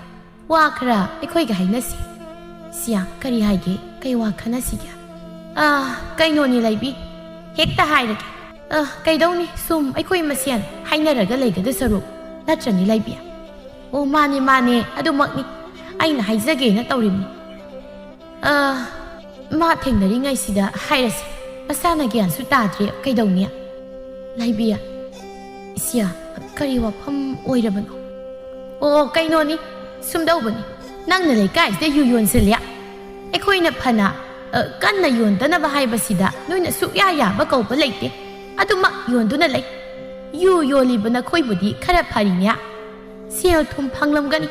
ꯋꯥ ꯈꯔ ꯑꯩꯈꯣꯏꯒ ꯍꯥꯏꯅꯁꯤ꯫" "ꯁꯤꯌꯥ, ꯀꯔꯤ ꯍꯥꯏꯒꯦ? ꯀꯩ ꯋꯥ ꯈꯟꯅꯁꯤꯒꯦ?" "ꯑꯥ, ꯀꯩꯅꯣꯅꯤ ꯂꯩꯕꯤ, ꯍꯦꯛꯇ ꯍꯥꯏꯔꯒꯦ꯫ ꯑ, ꯀꯩꯗꯧꯅꯤ, ꯁꯨꯝ ꯑꯩꯈꯣꯏ ꯃꯁꯦꯟ ꯍꯥꯏꯅꯔꯒ ꯂꯩꯒꯗ ꯁꯔꯨꯛ, ꯅꯠꯇ꯭ꯔꯅꯤ ꯂꯩꯕꯤ?" "ꯑꯣ, ꯃꯥꯅꯦ, ꯃꯥꯅꯦ, ꯑꯗꯨꯃꯛꯅꯤ꯫ ꯑꯩꯅ ꯍꯥꯏꯖꯒꯦꯅ ꯇꯧꯔꯤꯕꯅꯤ꯫ ꯑ, ꯃꯥ ꯊꯦꯡꯅꯔꯤꯉꯩꯁꯤꯗ ꯍꯥꯏꯔꯁꯤ꯫ ꯃꯁꯥꯅ ꯒ꯭ꯌꯥꯟꯁꯨ ꯇꯥꯗ꯭ꯔꯦ, ꯀꯩꯗꯧꯅꯤ?" ꯂꯩꯕꯤ, "ꯏꯁꯤꯌꯥ, ꯀꯔꯤ ꯋꯥꯐꯝ ꯑꯣꯏꯔꯕꯅꯣ?" "ꯑꯣ, ꯀꯩꯅꯣꯅꯤ, ꯁꯨꯝꯗꯧꯕꯅꯤ꯫ ꯅꯪꯅ ꯂꯩꯀꯥꯏꯁꯤꯗ ꯌꯨ ꯌꯣꯟꯁꯤꯜꯂꯦ꯫ ꯑꯩꯈꯣꯏꯅ ꯐꯅ, ꯑ, ꯀꯟꯅ ꯌꯣꯟꯗꯅꯕ ꯍꯥꯏꯕꯁꯤꯗ ꯅꯣꯏꯅ ꯁꯨꯛꯌꯥ ꯌꯥꯕ ꯀꯧꯕ ꯂꯩꯇꯦ꯫ ꯑꯗꯨꯃꯛ ꯌꯣꯟꯗꯨꯅ ꯂꯩ꯫ ꯌꯨ ꯌꯣꯜꯂꯤꯕ ꯅꯈꯣꯏꯕꯨꯗꯤ ꯈꯔ ꯐꯔꯤꯅꯦ꯫ ꯁꯦꯜ ꯊꯨꯝ ꯐꯪꯂꯝꯒꯅꯤ꯫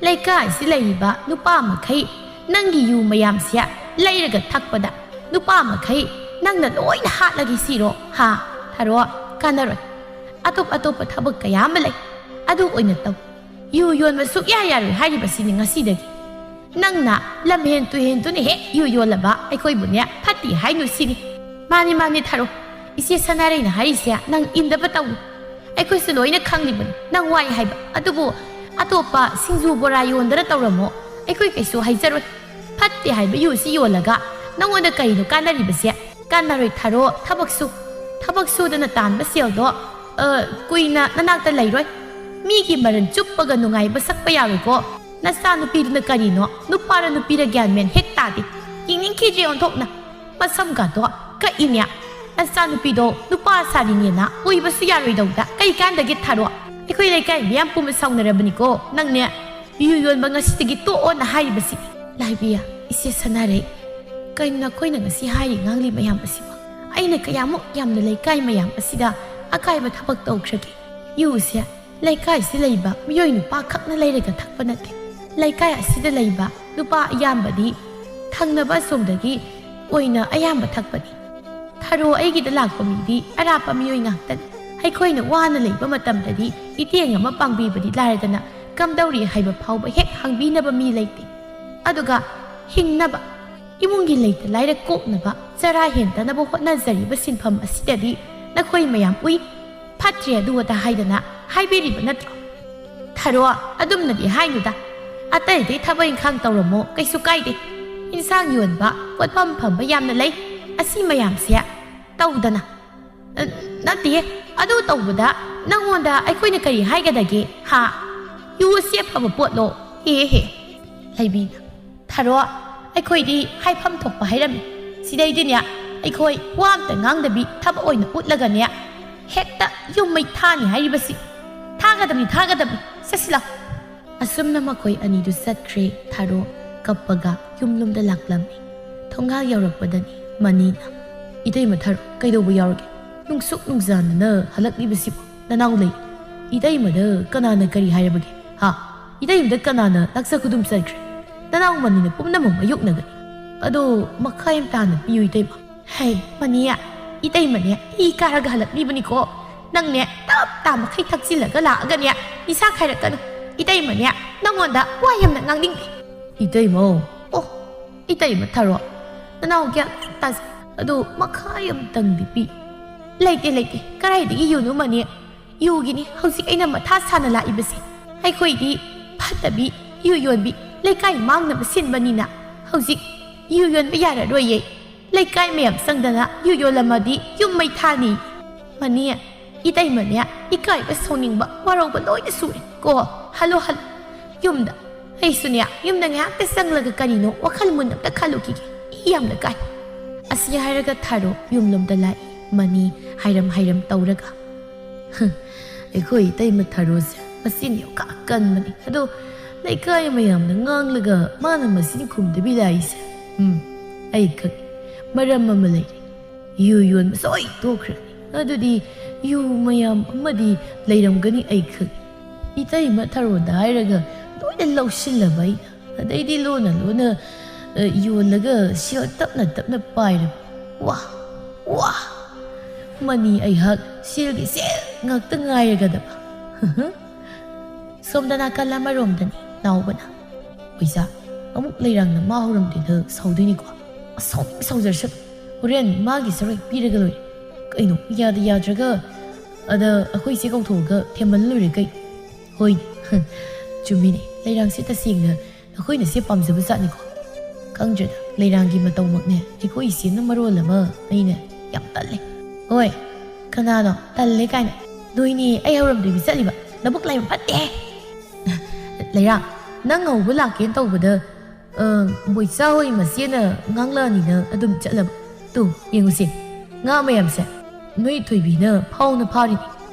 ꯂꯩꯀꯥꯏꯁꯤ ꯂꯩꯔꯤꯕ ꯅꯨꯄꯥ ꯃꯈꯩ ꯅꯪꯒꯤ ꯌꯨ ꯃꯌꯥꯝꯁꯦ ꯂꯩꯔꯒ ꯊꯛꯄꯗ ꯅꯨꯄꯥ ꯃꯈꯩ ꯅꯪꯅ ꯂꯣꯏꯅ ꯍꯥꯠꯂꯒꯦ ꯁꯤꯔꯣ? ꯍꯥ? ꯊꯔꯣ, ꯀꯥꯟꯅꯔꯣꯏ꯫ ꯑꯇꯣꯞ ꯑꯇꯣꯞꯄ ꯊꯕꯛ ꯀꯌꯥ ꯑꯃ ꯂꯩ꯫ ꯑꯗꯨ ꯑꯣꯏꯅ ꯇꯧ꯫ ꯌꯨ ꯌꯣꯟꯕ ꯁꯨꯛꯌꯥ ꯌꯥꯔꯣꯏ ꯍꯥꯏꯔꯤꯕꯁꯤꯅꯤ ꯉꯁꯤꯗꯒꯤ꯫ ꯅꯪꯅ ꯂꯝꯍꯦꯟ ꯇꯨꯍꯦꯟꯗꯨꯅ ꯍꯦꯛ ꯌꯨ ꯌꯣꯜꯂꯕ ꯑꯩꯈꯣꯏꯕꯨꯅꯦ ꯐꯠꯇꯦ ꯍꯥꯏꯅꯨ ꯁꯤꯅꯤ꯫ ꯃꯥꯅꯤ, ꯃꯥꯅꯤ, ꯊꯥꯔꯣ꯫ ꯏꯆꯦ ꯁꯅꯥꯔꯩꯅ ꯍꯥꯏꯔꯤꯁꯦ ꯅꯪ ꯏꯟꯗꯕ ꯇꯧꯅꯨ꯫ ꯑꯩꯈꯣꯏꯁꯨ ꯂꯣꯏꯅ ꯈꯪꯂꯤꯕꯅꯤ ꯅꯪ ꯋꯥꯏ ꯍꯥꯏꯕ꯫ ꯑꯗꯨꯕꯨ ꯑꯇꯣꯞꯄ ꯁꯤꯡꯖꯨ ꯕꯣꯔꯥ ꯌꯣꯟꯗꯅ ꯇꯧꯔꯝꯃꯣ, ꯑꯩꯈꯣꯏ ꯀꯩꯁꯨ ꯍꯥꯏꯖꯔꯣꯏ꯫ ꯐꯠꯇꯦ ꯍꯥꯏꯕ ꯌꯨꯁꯤ ꯌꯣꯜꯂꯒ ꯅꯪꯉꯣꯟꯗ ꯀꯔꯤꯅꯣ ꯀꯥꯟꯅꯔꯤꯕꯁꯦ? ꯀꯥꯟꯅꯔꯣꯏ ꯊꯥꯔꯣ꯫ ꯊꯕꯛ ꯁꯨ꯫ ꯊꯕꯛ ꯁꯨꯗꯅ ꯇꯥꯟꯕ ꯁꯦꯜꯗꯣ, ꯑ, ꯀꯨꯏꯅ ꯅꯅꯥꯛꯇ ꯂꯩꯔꯣꯏ꯫ ꯃꯤꯒꯤ ꯃꯔꯟ ꯆꯨꯞꯄꯒ ꯅꯨꯡꯉꯥꯏꯕ ꯁꯛꯄ ꯌꯥꯔꯣꯏꯀꯣ꯫ ꯅꯆꯥꯅꯨꯄꯤꯗꯨꯅ ꯀꯔꯤꯅꯣ, ꯅꯨꯄꯥꯔ ꯅꯨꯄꯤꯔ ꯒ꯭ꯌꯥꯟ ꯃꯦꯟ ꯍꯦꯛ ꯇꯥꯗꯦ꯫ ꯌꯦꯡꯅꯤꯡꯈꯤꯗ꯭ꯔꯦ ꯑꯣꯟꯊꯣꯛꯅ꯫ ꯃꯁꯝꯒꯗꯣ ꯀꯛꯏꯅꯦ꯫ ꯅꯆꯥꯅꯨꯄꯤꯗꯣ ꯅꯨꯄꯥ ꯁꯥꯔꯤꯅꯦꯅ ꯑꯣꯏꯕꯁꯨ ꯌꯥꯔꯣꯏꯗꯧꯗ ꯀꯩ ꯀꯥꯟꯗꯒꯦ ꯊꯥꯔꯣ? ꯑꯩꯈꯣꯏ ꯂꯩꯀꯥꯏ ꯃꯤꯌꯥꯝ ꯄꯨꯝꯕ ꯁꯥꯎꯅꯔꯕꯅꯤꯀꯣ꯫ ꯅꯪꯅꯦ ꯌꯨ ꯌꯣꯟꯕ ꯉꯁꯤꯗꯒꯤ ꯇꯣꯛꯑꯣꯅ ꯍꯥꯏꯔꯤꯕꯁꯤ꯫ ꯂꯥꯏꯕꯤꯌꯥ, ꯏꯆꯦ ꯁꯅꯥꯔꯩ, ꯀꯩꯅꯣ ꯅꯈꯣꯏꯅ ꯉꯁꯤ ꯍꯥꯏꯔꯤ ꯉꯥꯡꯂꯤ ꯃꯌꯥꯝ ꯑꯁꯤꯕꯣ? ꯑꯩꯅ ꯀꯌꯥꯃꯨꯛ ꯌꯥꯝꯅ ꯂꯩꯀꯥꯏ ꯃꯌꯥꯝ ꯑꯁꯤꯗ ꯑꯀꯥꯏꯕ ꯊꯕꯛ ꯇꯧꯈ꯭ꯔꯒꯦ? ꯌꯨꯁꯦ ꯂꯩꯀꯥꯏꯁꯤ ꯂꯩꯕ ꯃꯤꯑꯣꯏ ꯅꯨꯄꯥ ꯈꯛꯅ ꯂꯩꯔꯒ ꯊꯛꯄ ꯅꯠꯇꯦ꯫ ꯂꯩꯀꯥꯏ ꯑꯁꯤꯗ ꯂꯩꯕ ꯅꯨꯄꯥ ꯑꯌꯥꯝꯕꯗꯤ ꯊꯪꯅꯕ ꯑꯁꯣꯝꯗꯒꯤ ꯑꯣꯏꯅ ꯑꯌꯥꯝꯕ ꯊꯛꯄꯅꯤ꯫ ꯊꯔꯣ ꯑꯩꯒꯤꯗ ꯂꯥꯛꯄ ꯃꯤꯗꯤ ꯑꯔꯥꯞꯄ ꯃꯤꯑꯣꯏ ꯉꯥꯛꯇꯅꯤ꯫ ꯑꯩꯈꯣꯏꯅ ꯋꯥꯅ ꯂꯩꯕ ꯃꯇꯝꯗꯗꯤ ꯏꯇꯦꯡ ꯑꯃ ꯄꯥꯡꯕꯤꯕꯗꯤ ꯂꯥꯏꯔꯗꯅ ꯀꯝꯗꯧꯔꯤ ꯍꯥꯏꯕ ꯐꯥꯎꯕ ꯍꯦꯛ ꯍꯪꯕꯤꯅꯕ ꯃꯤ ꯂꯩꯇꯦ꯫ ꯑꯗꯨꯒ ꯍꯤꯡꯅꯕ, ꯏꯃꯨꯡꯒꯤ ꯂꯩꯇ ꯂꯥꯏꯔ ꯀꯣꯛꯅꯕ, ꯆꯔꯥ ꯍꯦꯟꯗꯅꯕ ꯍꯣꯠꯅꯖꯔꯤꯕ ꯁꯤꯟꯐꯝ ꯑꯁꯤꯗꯗꯤ ꯅꯈꯣꯏ ꯃꯌꯥꯝ ꯎꯏ꯫ ꯐꯠꯇ꯭ꯔꯦ ꯑꯗꯨ ꯑꯗꯥ ꯍꯥꯏꯗꯅ ꯍꯥꯏꯕꯤꯔꯤꯕ ꯅꯠꯇ꯭ꯔꯣ? ꯊꯔꯣ, ꯑꯗꯨꯝꯅꯗꯤ ꯍꯥꯏꯅꯨꯗ꯫ ꯑꯇꯩ ꯑꯇꯩ ꯊꯕꯛ ꯏꯪꯈꯥꯡ ꯇꯧꯔꯝꯃꯣ, ꯀꯩꯁꯨ ꯀꯥꯏꯗꯦ꯫ ꯏꯟꯁꯥꯡ ꯌꯣꯟꯕ, ꯄꯣꯠꯐꯝ ꯐꯝꯕ ꯌꯥꯝꯅ ꯂꯩ꯫ ꯑꯁꯤ ꯃꯌꯥꯝꯁꯦ ꯇꯧꯗꯅ꯫ ꯑ, ꯅꯠꯇꯦ, ꯑꯗꯨ ꯇꯧꯕꯗ ꯅꯪꯉꯣꯟꯗ ꯑꯩꯈꯣꯏꯅ ꯀꯔꯤ ꯍꯥꯏꯒꯗꯒꯦ? ꯍꯥ? ꯌꯨ ꯑꯁꯤ ꯑꯐꯕ ꯄꯣꯠꯂꯣ? ꯍꯦ ꯍꯦ꯫ ꯂꯩꯕꯤꯅ, ꯊꯔꯣ, ꯑꯩꯈꯣꯏꯗꯤ ꯍꯥꯏꯐꯝ ꯊꯣꯛꯄ ꯍꯥꯏꯔꯝꯃꯤ꯫ ꯁꯤꯗꯩꯗꯤꯅꯦ ꯑꯩꯈꯣꯏ ꯋꯥ ꯑꯝꯇ ꯉꯥꯡꯗꯕꯤ ꯊꯕꯛ ꯑꯣꯏꯅ ꯎꯠꯂꯒꯅꯦ ꯍꯦꯛꯇ ꯌꯨꯝ ꯃꯩ ꯊꯥꯅꯤ ꯍꯥꯏꯔꯤꯕꯁꯤ꯫ ꯊꯥꯒꯗꯕꯅꯤ, ꯊꯥꯒꯗꯕꯅꯤ꯫ ꯆꯠꯁꯤ ꯂꯥꯎ꯫ ꯑꯁꯨꯝꯅ ꯃꯈꯣꯏ ꯑꯅꯤꯗꯨ ꯆꯠꯈ꯭ꯔꯦ꯫ ꯊꯔꯣ ꯀꯞꯄꯒ ꯌꯨꯝꯂꯣꯝꯗ ꯂꯥꯛꯂꯝꯃꯤ꯫ ꯊꯣꯡꯒꯥꯜ ꯌꯧꯔꯛꯄꯗꯅꯤ ꯃꯅꯤꯅ, "ꯏꯇꯩꯃ ꯊꯔꯣ, ꯀꯩꯗꯧꯕ ꯌꯥꯎꯔꯒꯦ? ꯅꯨꯡꯁꯨꯛ ꯅꯨꯡꯖꯥꯟꯅꯅ ꯍꯜꯂꯛꯂꯤꯕꯁꯤꯕꯨ ꯅꯅꯥꯎ ꯂꯩ꯫ ꯏꯇꯩꯃꯗ ꯀꯅꯥꯅ ꯀꯔꯤ ꯍꯥꯏꯔꯕꯒꯦ? ꯍꯥ? ꯏꯇꯩꯃꯗ ꯀꯅꯥꯅ ꯂꯥꯛꯆ ꯈꯨꯗꯨꯝ ꯆꯟꯈ꯭ꯔꯦ? ꯅꯅꯥꯎ ꯃꯅꯤꯅ ꯄꯨꯝꯅꯃꯛ ꯃꯥꯌꯣꯛꯅꯒꯅꯤ꯫ ꯑꯗꯣ ꯃꯈꯥ ꯌꯥꯝ ꯇꯥꯅ ꯄꯤꯌꯨ ꯏꯇꯩꯃ꯫" "ꯍꯩ, ꯃꯅꯤ, ꯏꯇꯩꯃꯅꯦ ꯏ ꯀꯥꯔꯒ ꯍꯜꯂꯛꯂꯤꯕꯅꯤꯀꯣ꯫ ꯅꯪꯅꯦ ꯇꯞ ꯇꯥ ꯃꯈꯩ ꯊꯛꯆꯤꯜꯂꯒ ꯂꯥꯛꯑꯒꯅꯦ ꯅꯤꯁꯥ ꯈꯥꯏꯔꯛꯀꯅꯨ꯫ ꯏꯇꯩꯃꯅꯦ, ꯅꯪꯉꯣꯟꯗ ꯋꯥ ꯌꯥꯝꯅ ꯉꯥꯡꯅꯤꯡꯗꯦ꯫ ꯏꯇꯩꯃꯧ꯫ ꯑꯣ, ꯏꯇꯩꯃ ꯊꯔꯣ, ꯅꯅꯥꯎ ꯒ꯭ꯌꯥꯟ ꯇꯥꯖꯩ꯫ ꯑꯗꯨ ꯃꯈꯥ ꯑꯃꯇꯪꯗꯤ ꯄꯤ꯫ ꯂꯩꯇꯦ, ꯂꯩꯇꯦ꯫ ꯀꯗꯥꯏꯗꯒꯤ ꯌꯨꯅꯣ ꯃꯅꯤ? ꯌꯨꯒꯤꯅꯤ ꯍꯧꯖꯤꯛ ꯑꯩꯅ ꯃꯊꯥ ꯁꯥꯅ ꯂꯥꯛꯏꯕꯁꯦ꯫ ꯑꯩꯈꯣꯏꯗꯤ ꯐꯠꯇꯕꯤ, ꯌꯨ ꯌꯣꯟꯕꯤ, ꯂꯩꯀꯥꯏ ꯃꯥꯡꯅꯕ ꯁꯤꯟꯕꯅꯤꯅ ꯍꯧꯖꯤꯛ ꯌꯨ ꯌꯣꯟꯕ ꯌꯥꯔꯔꯣꯏꯌꯦ꯫ ꯂꯩꯀꯥꯏ ꯃꯌꯥꯝ ꯆꯪꯗꯅ ꯌꯨ ꯌꯣꯜꯂꯝꯃꯗꯤ ꯌꯨꯝ ꯃꯩ ꯊꯥꯅꯤ꯫ ꯃꯅꯤ, ꯏꯇꯩꯃꯅꯦ, ꯏꯀꯥꯏꯕ, ꯁꯥꯎꯅꯤꯡꯕ, ꯋꯥꯔꯧꯕ ꯂꯣꯏꯅ ꯁꯨꯔꯦ꯫ ꯀꯣ, ꯍꯜꯂꯣ, ꯍꯜꯂꯣ꯫ ꯌꯨꯝꯗ꯫ ꯑꯩꯁꯨꯅꯦ, ꯌꯨꯝꯗ ꯉꯥꯏꯍꯥꯛꯇ ꯆꯪꯂꯒ ꯀꯔꯤꯅꯣ ꯋꯥꯈꯜ ꯃꯨꯟꯅ ꯑꯝꯇ ꯈꯜꯂꯨꯈꯤꯒꯦ꯫ ꯏ ꯌꯥꯝꯅ ꯀꯥꯏ꯫ ꯑꯁꯤ ꯍꯥꯏꯔꯒ ꯊꯥꯔꯣ ꯌꯨꯝꯂꯣꯝꯗ ꯂꯥꯛꯏ꯫ ꯃꯅꯤ ꯍꯥꯏꯔꯝ ꯍꯥꯏꯔꯝ ꯇꯧꯔꯒ꯫ "ꯍ, ꯑꯩꯈꯣꯏ ꯏꯇꯩꯃ ꯊꯥꯔꯣꯁꯦ ꯃꯆꯤꯟ ꯌꯥꯝ ꯀꯥ ꯀꯟꯕꯅꯤ꯫ ꯑꯗꯣ ꯂꯩꯀꯥꯏ ꯃꯌꯥꯝꯅ ꯉꯥꯡꯂꯒ ꯃꯥꯅ ꯃꯆꯤꯟ ꯈꯨꯝꯗꯕꯤ ꯂꯥꯛꯏꯁꯦ꯫ ꯎꯝ, ꯑꯩ ꯈꯪꯉꯤ꯫ ꯃꯔꯝ ꯑꯃ ꯂꯩꯔꯦ꯫ ꯌꯨ ꯌꯣꯟꯕ ꯁꯣꯏ ꯇꯣꯛꯈ꯭ꯔꯅꯤ꯫ ꯑꯗꯨꯗꯤ ꯌꯨ ꯃꯌꯥꯝ ꯑꯃꯗꯤ ꯂꯩꯔꯝꯒꯅꯤ ꯑꯩ ꯈꯪꯉꯤ꯫ ꯏꯇꯩꯃ ꯊꯥꯔꯣꯗ ꯍꯥꯏꯔꯒ ꯂꯣꯏꯅ ꯂꯧꯁꯤꯜꯂꯕ ꯑꯩꯅ꯫ ꯑꯗꯩꯗꯤ ꯂꯣꯟꯅ ꯂꯣꯟꯅ, ꯑ, ꯌꯣꯜꯂꯒ ꯁꯦꯜ ꯇꯞꯅ ꯇꯞꯅ ꯄꯥꯏꯔꯕ꯫ ꯋꯥ, ꯋꯥ! ꯃꯅꯤ ꯑꯩꯍꯥꯛ ꯁꯦꯜꯒꯤ ꯁꯦꯜ ꯉꯥꯛꯇ ꯉꯥꯏꯔꯒꯗꯕ꯫ ꯁꯣꯝꯗ ꯅꯥꯀꯜ ꯑꯃꯔꯣꯝꯗꯅꯤ ꯅꯥꯎꯕꯅ꯫ ꯑꯣꯏꯖꯥ, ꯑꯃꯨꯛ ꯂꯩꯔꯥꯡꯅ ꯃꯥ ꯍꯧꯔꯝꯗꯦꯗ ꯁꯥꯎꯗꯣꯏꯅꯤꯀꯣ꯫ ꯑꯁꯥꯎꯅꯤꯡ ꯁꯥꯎꯖꯔꯁꯅꯨ꯫ ꯍꯣꯔꯦꯟ ꯃꯥꯒꯤ ꯁꯔꯨꯛ ꯄꯤꯔꯒ ꯂꯣꯏꯔꯦ꯫ ꯀꯩꯅꯣ, ꯌꯥꯗ ꯌꯥꯗ꯭ꯔꯒ ꯑꯗ ꯑꯩꯈꯣꯏ ꯏꯆꯦ ꯀꯧꯊꯣꯛꯑꯒ ꯊꯦꯝꯃꯜ ꯂꯣꯏꯔꯦ ꯀꯩ? ꯍꯣꯏ, ꯆꯨꯝꯃꯤꯅꯦ꯫ ꯂꯩꯔꯥꯡꯁꯦ ꯇꯁꯦꯡꯅ ꯑꯩꯈꯣꯏꯅ ꯁꯦ ꯄꯥꯝꯖꯕ ꯖꯥꯠꯅꯤꯀꯣ꯫ ꯈꯪꯗ꯭ꯔꯦꯗ, ꯂꯩꯔꯥꯡꯒꯤ ꯃꯇꯧꯃꯛꯅꯦ ꯑꯩꯈꯣꯏ ꯏꯆꯦꯅ ꯃꯔꯣꯜ ꯑꯃ ꯑꯩꯅ ꯌꯥꯝ ꯇꯜꯂꯦ꯫ ꯍꯣꯏ, ꯀꯅꯥꯅꯣ ꯇꯜꯂꯦ ꯀꯥꯏꯅ? ꯅꯣꯏꯅꯦ ꯑꯩ ꯍꯧꯔꯝꯗꯕꯤ ꯆꯠꯂꯤꯕ꯫ ꯅꯕꯨꯛ ꯂꯥꯏꯕꯛ ꯐꯠꯇꯦꯍꯦ꯫ ꯂꯩꯔꯥꯡ, ꯅꯪ ꯍꯧꯕ ꯂꯥꯛꯀꯦꯅ ꯇꯧꯕꯗ, ꯑ, ꯕꯣꯏꯆꯥ ꯍꯣꯏ ꯃꯆꯦꯅ ꯉꯥꯡꯂꯛꯑꯅꯤꯅ ꯑꯗꯨꯝ ꯆꯠꯂꯕ꯫ ꯇꯨ, ꯌꯦꯡꯉꯨꯁꯦ, ꯉꯥ ꯃꯌꯥꯝꯁꯦ ꯅꯣꯏ ꯊꯣꯏꯕꯤꯅ ꯐꯥꯎꯅ ꯐꯥꯔꯤꯅꯤ꯫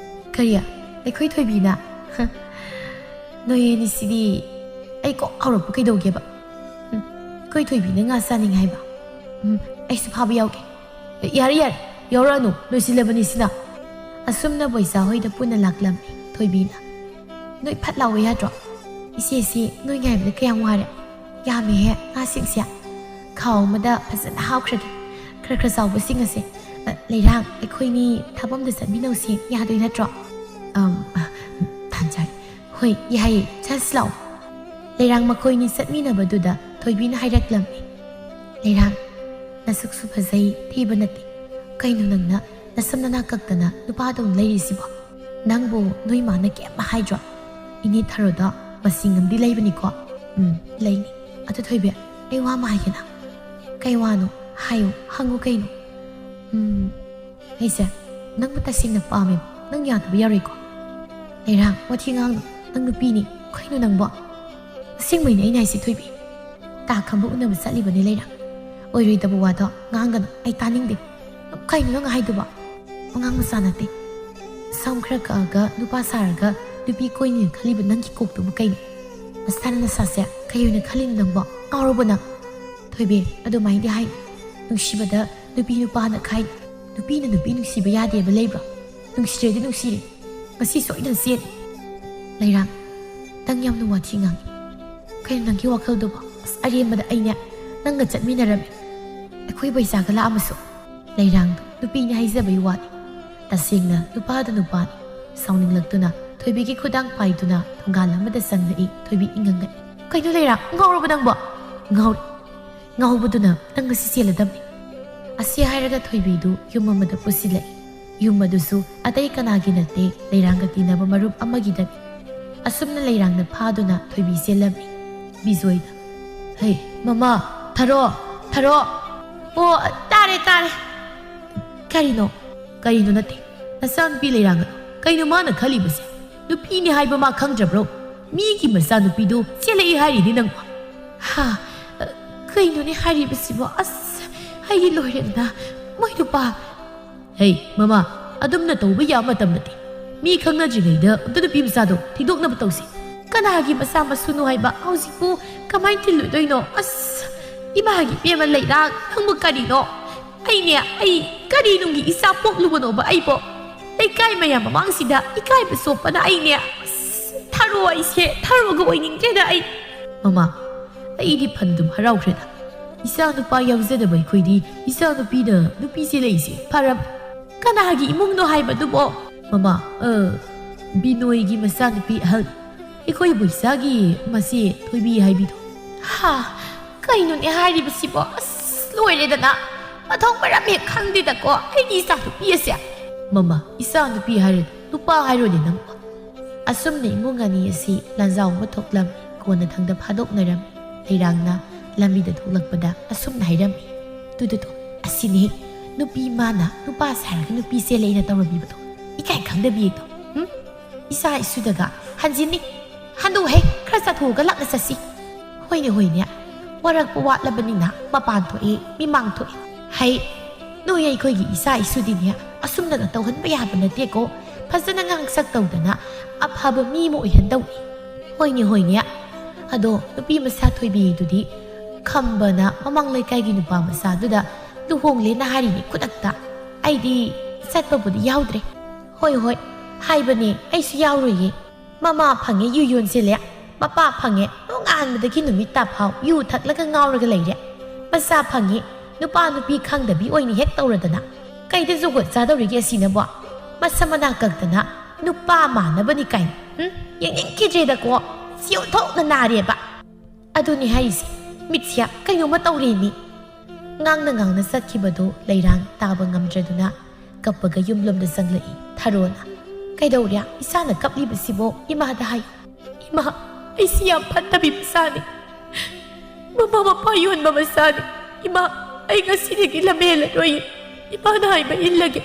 ꯀꯔꯤ? ꯑꯩꯈꯣꯏ ꯊꯣꯏꯕꯤꯅ? ꯍ, ꯅꯣꯏ ꯑꯅꯤꯁꯤꯗꯤ꯫ ꯑꯩ ꯀꯣꯛ ꯍꯧꯔꯛꯄ ꯀꯩꯗꯧꯒꯦꯕ? ꯎꯝ, ꯑꯩꯈꯣꯏ ꯊꯣꯏꯕꯤꯅ ꯉꯥ ꯆꯥꯅꯤꯡꯉꯦ ꯍꯥꯏꯕ꯫ ꯎꯝ, ꯑꯩꯁꯨ ꯐꯥꯕ ꯌꯥꯎꯒꯦ꯫ ꯌꯥꯔꯦ, ꯌꯥꯔꯦ, ꯌꯥꯎꯔꯛꯑꯅꯨ, ꯂꯣꯏꯁꯤꯜꯂꯕꯅꯤ ꯁꯤꯅ꯫ ꯑꯁꯨꯝꯅ ꯕꯣꯏꯆꯥ ꯍꯣꯏꯗ ꯄꯨꯟꯅ ꯂꯥꯛꯂꯝꯃꯤ ꯊꯣꯏꯕꯤꯅ꯫ ꯅꯣꯏ ꯐꯠ ꯂꯥꯎꯕ ꯌꯥꯗ꯭ꯔꯣ? ꯏꯆꯦꯁꯤ ꯅꯣꯏ ꯉꯥꯏꯕꯗ ꯀꯌꯥꯝ ꯋꯥꯔꯦ꯫ ꯌꯥꯝꯃꯤꯍꯦ ꯉꯥꯁꯤꯡꯁꯦ꯫ ꯈꯥꯎ ꯑꯃꯗ ꯐꯖꯅ ꯍꯥꯞꯈ꯭ꯔꯒꯦ꯫ ꯈꯔ ꯈꯔ ꯆꯥꯎꯕꯁꯤꯡ ꯑꯁꯦ꯫ ꯑ, ꯂꯩꯔꯥꯡ, ꯑꯩꯈꯣꯏꯅꯤ ꯊꯥꯐꯝꯗ ꯆꯠꯃꯤꯟꯅꯧꯁꯤ, ꯌꯥꯗꯣꯏ ꯅꯠꯇ꯭ꯔꯣ? ꯑꯝ, ꯑ, ꯇꯥꯟ ꯆꯥꯔꯦ꯫ ꯍꯣꯏ, ꯌꯥꯏꯌꯦ, ꯆꯠꯁꯤ ꯂꯥꯛꯑꯣ꯫ ꯂꯩꯔꯥꯡ ꯃꯈꯣꯏꯅꯤ ꯆꯠꯃꯤꯟꯅꯕꯗꯨꯗ ꯊꯣꯏꯕꯤꯅ ꯍꯥꯏꯔꯛꯂꯝꯃꯤ, "ꯂꯩꯔꯥꯡ, ꯅꯁꯛꯁꯨ ꯐꯖꯩ, ꯊꯤꯕ ꯅꯠꯇꯦ꯫ ꯀꯩꯅꯣ ꯅꯪꯅ ꯅꯁꯝ ꯅꯅꯥ ꯀꯛꯇꯅ ꯅꯨꯄꯥꯗꯧꯅ ꯂꯩꯔꯤꯁꯤꯕꯣ? ꯅꯪꯕꯨ ꯅꯣꯏ ꯃꯥꯅ ꯀꯩꯝ ꯍꯥꯏꯗ꯭ꯔꯣ? ꯏꯅꯦ ꯊꯔꯣꯗꯣ ꯃꯁꯤꯡ ꯑꯃꯗꯤ ꯂꯩꯕꯅꯤꯀꯣ?" "ꯎꯝ, ꯂꯩꯅꯤ꯫ ꯑꯗꯨ ꯊꯣꯏꯕꯤ, ꯑꯩ ꯋꯥ ꯑꯃ ꯍꯥꯏꯒꯦꯅ?" "ꯀꯩ ꯋꯥꯅꯣ? ꯍꯥꯏꯌꯨ, ꯍꯪꯉꯨ ꯀꯩꯅꯣ?" "ꯎꯝ, ꯑꯩꯁꯦ ꯅꯪꯕꯨ ꯇꯁꯦꯡꯅ ꯄꯥꯝꯃꯦꯕ꯫ ꯅꯪ ꯌꯥꯗꯕ ꯌꯥꯔꯣꯏꯀꯣ?" "ꯂꯩꯔꯥꯡ, ꯋꯥꯊꯤ ꯉꯥꯡꯅꯨ꯫ ꯅꯪ ꯅꯨꯄꯤꯅꯤ꯫ ꯀꯩꯅꯣ ꯅꯪꯕꯣ?" "ꯑꯁꯦꯡꯕꯩꯅꯦ ꯑꯩꯅ ꯍꯥꯏꯁꯦ ꯊꯣꯏꯕꯤ꯫ ꯇꯥ ꯈꯝꯕ ꯎꯅꯕ ꯆꯠꯂꯤꯕꯅꯦ ꯂꯩꯔꯥꯡ꯫ ꯑꯣꯏꯔꯣꯏꯗꯕ ꯋꯥꯗꯣ ꯉꯥꯡꯒꯅꯨ꯫ ꯑꯩ ꯇꯥꯅꯤꯡꯗꯦ꯫ ꯀꯩꯅꯣ ꯅꯪ ꯍꯥꯏꯗꯨꯕꯣ? ꯑꯉꯥꯡ ꯃꯆꯥ ꯅꯠꯇꯦ꯫ ꯁꯝ ꯈꯔ ꯀꯛꯑꯒ ꯅꯨꯄꯥ ꯁꯥꯔꯒ ꯅꯨꯄꯤ ꯀꯣꯏꯅꯤꯅ ꯈꯜꯂꯤꯕ ꯅꯪꯒꯤ ꯀꯣꯛꯇꯨꯕꯨ ꯀꯩꯅꯣ? ꯅꯁꯥꯅ ꯅꯁꯥꯁꯦ ꯀꯩ ꯑꯣꯏꯅ ꯈꯜꯂꯤꯅꯣ ꯅꯪꯕꯣ? ꯉꯥꯎꯔꯕꯣ ꯅꯪ?" "ꯊꯣꯏꯕꯤ, ꯑꯗꯨꯃꯥꯏꯅꯗꯤ ꯍꯥꯏꯅꯨ꯫ ꯅꯨꯡꯁꯤꯕꯗ ꯅꯨꯄꯤ ꯅꯨꯄꯥꯅ ꯈꯥꯏ꯫ ꯅꯨꯄꯤꯅ ꯅꯨꯄꯤ ꯅꯨꯡꯁꯤꯕ ꯌꯥꯗꯦꯕ ꯂꯩꯕ꯭ꯔꯣ? ꯅꯨꯡꯁꯤꯔꯗꯤ ꯅꯨꯡꯁꯤꯔꯦ꯫ ꯉꯁꯤ ꯁꯣꯏꯗꯅ ꯆꯦꯟ꯫ ꯂꯩꯔꯥꯡ, ꯅꯪ ꯌꯥꯝꯅ ꯋꯥꯊꯤ ꯉꯥꯡꯉꯤ꯫ ꯀꯩꯅꯣ ꯅꯪꯒꯤ ꯋꯥꯈꯜꯗꯨꯕꯣ? ꯑꯁ, ꯑꯔꯦꯝꯕꯗ ꯑꯩꯅꯦ ꯅꯪꯒ ꯆꯠꯃꯤꯟꯅꯔꯝꯃꯦ꯫ ꯑꯩꯈꯣꯏ ꯕꯩꯖꯥꯒ ꯂꯥꯛꯑꯝꯃꯁꯨ?" ꯂꯩꯔꯥꯡꯗꯣ ꯅꯨꯄꯤꯅꯤ ꯍꯥꯏꯖꯕꯩ ꯋꯥꯅꯤ꯫ ꯇꯁꯦꯡꯅ ꯅꯨꯄꯥꯗ ꯅꯨꯄꯥꯅꯤ꯫ ꯁꯥꯎꯅꯤꯡꯂꯛꯇꯨꯅ ꯊꯣꯏꯕꯤꯒꯤ ꯈꯨꯗꯥꯡ ꯄꯥꯏꯗꯨꯅ ꯊꯣꯡꯒꯥꯜ ꯑꯃꯗ ꯆꯪꯂꯛꯏ꯫ ꯊꯣꯏꯕꯤ ꯏꯉꯪꯉꯛꯏ꯫ "ꯀꯩꯅꯣ ꯂꯩꯔꯥꯡ, ꯉꯥꯎꯔꯕ ꯅꯪꯕꯣ?" "ꯉꯥꯎꯔꯦ꯫ ꯉꯥꯎꯕꯗꯨꯅ ꯅꯪ ꯉꯁꯤ ꯆꯦꯜꯂꯗꯕꯅꯤ꯫" ꯑꯁꯤ ꯍꯥꯏꯔꯒ ꯊꯣꯏꯕꯤꯗꯨ ꯌꯨꯝ ꯑꯃꯗ ꯄꯨꯁꯤꯜꯂꯛꯏ꯫ ꯌꯨꯝ ꯑꯗꯨꯁꯨ ꯑꯇꯩ ꯀꯅꯥꯒꯤ ꯅꯠꯇꯦ, ꯂꯩꯔꯥꯡꯒ ꯇꯤꯟꯅꯕ ꯃꯔꯨꯞ ꯑꯃꯒꯤꯗꯅꯤ꯫ ꯑꯁꯨꯝꯅ ꯂꯩꯔꯥꯡꯅ ꯐꯥꯗꯨꯅ ꯊꯣꯏꯕꯤ ꯆꯦꯜꯂꯝꯃꯤ꯫ ꯕꯤꯖꯣꯏꯅ, "ꯍꯩ, ꯃꯃꯥ, ꯊꯔꯣ, ꯊꯔꯣ!" "ꯑꯣ, ꯇꯥꯔꯦ, ꯇꯥꯔꯦ꯫ ꯀꯔꯤꯅꯣ? ꯀꯔꯤꯅꯣ ꯅꯠꯇꯦ, ꯅꯆꯥꯅꯨꯄꯤ ꯂꯩꯔꯥꯡ ꯑꯗꯣ ꯀꯩꯅꯣ ꯃꯥꯅ ꯈꯜꯂꯤꯕꯁꯦ? ꯅꯨꯄꯤꯅꯤ ꯍꯥꯏꯕ ꯃꯥ ꯈꯪꯗ꯭ꯔꯕ꯭ꯔꯣ? ꯃꯤꯒꯤ ꯃꯆꯥꯅꯨꯄꯤꯗꯨ ꯆꯦꯜꯂꯛꯏ ꯍꯥꯏꯔꯤꯅꯤ ꯅꯪꯕꯣ?" "ꯍꯥ? ꯀꯩꯅꯣꯅꯦ ꯍꯥꯏꯔꯤꯕꯁꯤꯕꯣ? ꯑꯁ, ꯑꯩꯗꯤ ꯂꯣꯏꯔꯦꯗꯅ꯫ ꯃꯣꯏ ꯅꯨꯄꯥ..." "ꯍꯩ, ꯃꯃꯥ, ꯑꯗꯨꯝꯅ ꯇꯧꯕ ꯌꯥꯕ ꯃꯇꯝ ꯅꯠꯇꯦ꯫ ꯃꯤ ꯈꯪꯅꯗ꯭ꯔꯤꯉꯩꯗ ꯑꯝꯇ ꯅꯨꯄꯤ ꯃꯆꯥꯗꯣ ꯊꯤꯗꯣꯛꯅꯕ ꯇꯧꯁꯤ꯫" "ꯀꯅꯥꯒꯤ ꯃꯆꯥ ꯃꯁꯨꯅꯣ ꯍꯥꯏꯕ? ꯍꯧꯖꯤꯛꯄꯨ ꯀꯃꯥꯏꯅ ꯊꯤꯜꯂꯨꯗꯣꯏꯅꯣ? ꯑꯁ, ꯏꯃꯥꯒꯤ ꯏꯕꯦꯝꯃ ꯂꯩꯔꯥꯡ, ꯅꯪꯕꯨ ꯀꯔꯤꯅꯣ? ꯑꯩꯅꯦ, ꯑꯩ ꯀꯔꯤ ꯅꯨꯡꯒꯤ ꯏꯆꯥ ꯄꯣꯛꯂꯨꯕꯅꯣꯕ ꯑꯩꯕꯣ? ꯂꯩꯀꯥꯏ ꯃꯌꯥꯝ ꯃꯃꯥꯡꯁꯤꯗ ꯏꯀꯥꯏꯕ ꯆꯣꯞꯄꯅ ꯑꯩꯅꯦ, ꯑꯁ, ꯊꯔꯣ ꯑꯩꯁꯦ, ꯊꯔꯣꯒ ꯑꯣꯏꯅꯤꯡꯗ꯭ꯔꯦꯗ ꯑꯩ꯫" "ꯃꯃꯥ, ꯑꯩꯗꯤ ꯐꯅꯗꯨꯝ ꯍꯔꯥꯎꯈ꯭ꯔꯦꯗ꯫ ꯏꯆꯥ ꯅꯨꯄꯥ ꯌꯥꯎꯖꯗꯕ ꯑꯩꯈꯣꯏꯗꯤ ꯏꯆꯥ ꯅꯨꯄꯤꯅ ꯅꯨꯄꯤ ꯆꯦꯜꯂꯛꯏꯁꯦ ꯐꯔꯕ꯫" "ꯀꯅꯥꯒꯤ ꯏꯃꯨꯡꯅꯣ ꯍꯥꯏꯕꯗꯨꯕꯣ?" "ꯃꯃꯥ, ꯑ, ꯕꯤꯅꯣꯏꯒꯤ ꯃꯆꯥꯅꯨꯄꯤ ꯑꯍꯜ, ꯑꯩꯈꯣꯏꯕꯨ ꯏꯆꯥꯒꯤ ꯃꯆꯦ ꯊꯣꯏꯕꯤ ꯍꯥꯏꯕꯤꯗꯣ꯫ ꯍꯥ, ꯀꯩꯅꯣꯅꯦ ꯍꯥꯏꯔꯤꯕꯁꯤꯕꯣ? ꯑꯁ, ꯂꯣꯏꯔꯦꯗꯅ꯫ ꯃꯊꯣꯡ ꯃꯔꯝ ꯍꯦꯛ ꯈꯪꯗꯦꯗꯀꯣ ꯑꯩꯒꯤ ꯏꯆꯥ ꯅꯨꯄꯤ ꯑꯁꯦ꯫ ꯃꯃꯥ, ꯏꯆꯥ ꯅꯨꯄꯤ ꯍꯥꯏꯔꯣ, ꯅꯨꯄꯥ ꯍꯥꯏꯔꯣꯅꯦ ꯅꯪꯕꯣ? ꯑꯁꯨꯝꯅ ꯏꯃꯨꯡ ꯑꯅꯤ ꯑꯁꯤ ꯂꯥꯟꯖꯥꯎ ꯑꯃ ꯊꯣꯛꯂꯝꯃꯤ꯫ ꯀꯣꯟꯅꯊꯪꯗ ꯐꯥꯗꯣꯛꯅꯔꯝꯃꯤ꯫ ꯂꯩꯔꯥꯡꯅ ꯂꯝꯕꯤꯗ ꯊꯣꯛꯂꯛꯄꯗ ꯑꯁꯨꯝꯅ ꯍꯥꯏꯔꯝꯃꯤ, "ꯇꯨ, ꯇꯨ, ꯇꯨ, ꯑꯁꯤꯅꯤ ꯅꯨꯄꯤ ꯃꯥꯅ ꯅꯨꯄꯥ ꯁꯥꯔꯒ ꯅꯨꯄꯤ ꯆꯦꯜꯂꯦꯅ ꯇꯧꯔꯝꯃꯤꯕꯗꯣ꯫ ꯏꯀꯥꯏ ꯈꯪꯗꯕꯤꯗꯣ꯫ ꯎꯝ? ꯏꯆꯥ ꯏꯁꯨꯗꯒ ꯍꯟꯖꯤꯟꯅꯤ꯫ ꯍꯟꯗꯣꯛꯍꯦ, ꯈꯔ ꯆꯠꯊꯣꯛꯑꯒ ꯂꯥꯛꯅ ꯆꯠꯁꯤ꯫ ꯍꯣꯏꯅꯦ, ꯍꯣꯏꯅꯦ, ꯋꯥꯔꯛꯄ ꯋꯥꯠꯂꯕꯅꯤꯅ ꯃꯄꯥꯟ ꯊꯣꯛꯑꯦ, ꯃꯤꯃꯥꯡ ꯊꯣꯛꯑꯦ꯫ ꯍꯩ, ꯅꯣꯏ ꯑꯩꯈꯣꯏꯒꯤ ꯏꯆꯥ ꯏꯁꯨꯗꯤꯅꯦ ꯑꯁꯨꯝꯅꯒ ꯇꯧꯍꯟꯕ ꯌꯥꯕ ꯅꯠꯇꯦꯀꯣ꯫ ꯐꯖꯅ ꯉꯥꯡꯁꯛ ꯇꯧꯗꯅ ꯑꯐꯕ ꯃꯤ ꯑꯃ ꯑꯣꯏꯍꯟꯗꯧꯅꯤ꯫" ꯍꯣꯏꯅꯦ, ꯍꯣꯏꯅꯦ꯫ ꯑꯗꯣ ꯅꯨꯄꯤ ꯃꯆꯥ ꯊꯣꯏꯕꯤꯗꯨꯗꯤ ꯈꯝꯕꯅ ꯃꯃꯥꯡ ꯂꯩꯀꯥꯏꯒꯤ ꯅꯨꯄꯥ ꯃꯆꯥꯗꯨꯗ ꯂꯨꯍꯣꯡꯂꯦꯅ ꯍꯥꯏꯔꯤꯅꯦ ꯈꯨꯗꯛꯇ꯫ ꯑꯩꯗꯤ ꯆꯠꯄꯕꯨꯗꯤ ꯌꯥꯎꯗ꯭ꯔꯦ꯫ ꯍꯣꯏ, ꯍꯣꯏ, ꯍꯥꯏꯕꯅꯦ, ꯑꯩꯁꯨ ꯌꯥꯎꯔꯣꯏꯌꯦ꯫ ꯃꯃꯥ ꯐꯪꯉꯦ ꯌꯨ ꯌꯣꯟꯁꯤꯜꯂꯦ, ꯃꯄꯥ ꯐꯪꯉꯦ ꯅꯣꯡꯉꯥꯟꯕꯗꯒꯤ ꯅꯨꯃꯤꯠ ꯇꯥꯐꯥꯎ ꯌꯨ ꯊꯛꯂꯒ ꯉꯥꯎꯔꯒ ꯂꯩꯔꯦ, ꯃꯆꯥ ꯐꯪꯉꯦ ꯅꯨꯄꯥ ꯅꯨꯄꯤ ꯈꯪꯗꯕꯤ ꯑꯣꯏꯅ ꯍꯦꯛ ꯇꯧꯔꯗꯅ꯫ ꯀꯩꯗ ꯖꯨꯒꯣꯠ ꯆꯥꯗꯧꯔꯤꯒꯦ ꯑꯁꯤꯅꯕꯣ? ꯃꯁꯝ ꯃꯅꯥ ꯀꯛꯇꯅ ꯅꯨꯄꯥ ꯃꯥꯟꯅꯕꯅꯤ ꯀꯥꯏꯅ꯫ ꯎꯝ? ꯌꯦꯡꯅꯤꯡꯈꯤꯗ꯭ꯔꯦꯗꯀꯣ꯫ ꯁꯤ ꯑꯣꯟꯊꯣꯛꯅ ꯅꯥꯔꯦꯕ꯫ ꯑꯗꯨꯅꯤ ꯍꯥꯏꯔꯤꯁꯦ, ꯃꯤꯠꯁꯤꯌꯥ ꯀꯩꯅꯣꯝꯃ ꯇꯧꯔꯦꯅꯦ꯫ ꯉꯥꯡꯅ ꯉꯥꯡꯅ ꯆꯠꯈꯤꯕꯗꯨ ꯂꯩꯔꯥꯡ ꯇꯥꯕ ꯉꯝꯗ꯭ꯔꯗꯨꯅ ꯀꯞꯄꯒ ꯌꯨꯝꯂꯣꯝꯗ ꯆꯪꯂꯛꯏ꯫ ꯊꯔꯣꯅ, "ꯀꯩꯗꯧꯔꯦ? ꯏꯆꯥꯅ ꯀꯞꯂꯤꯕꯁꯤꯕꯣ ꯏꯃꯥꯗ ꯍꯥꯏꯌꯨ꯫ ꯏꯃꯥ, ꯑꯩꯁꯤ ꯌꯥꯝ ꯐꯠꯇꯕꯤ ꯃꯆꯥꯅꯤ꯫ ꯃꯃꯥ ꯃꯄꯥ ꯌꯣꯟꯕ ꯃꯆꯥꯅꯤ꯫ ꯏꯃꯥ, ꯑꯩ ꯉꯁꯤꯗꯒꯤ ꯂꯝꯍꯦꯜꯂꯔꯣꯏꯌꯦ꯫ ꯏꯃꯥꯅ ꯍꯥꯏꯕ ꯏꯜꯂꯒꯦ꯫"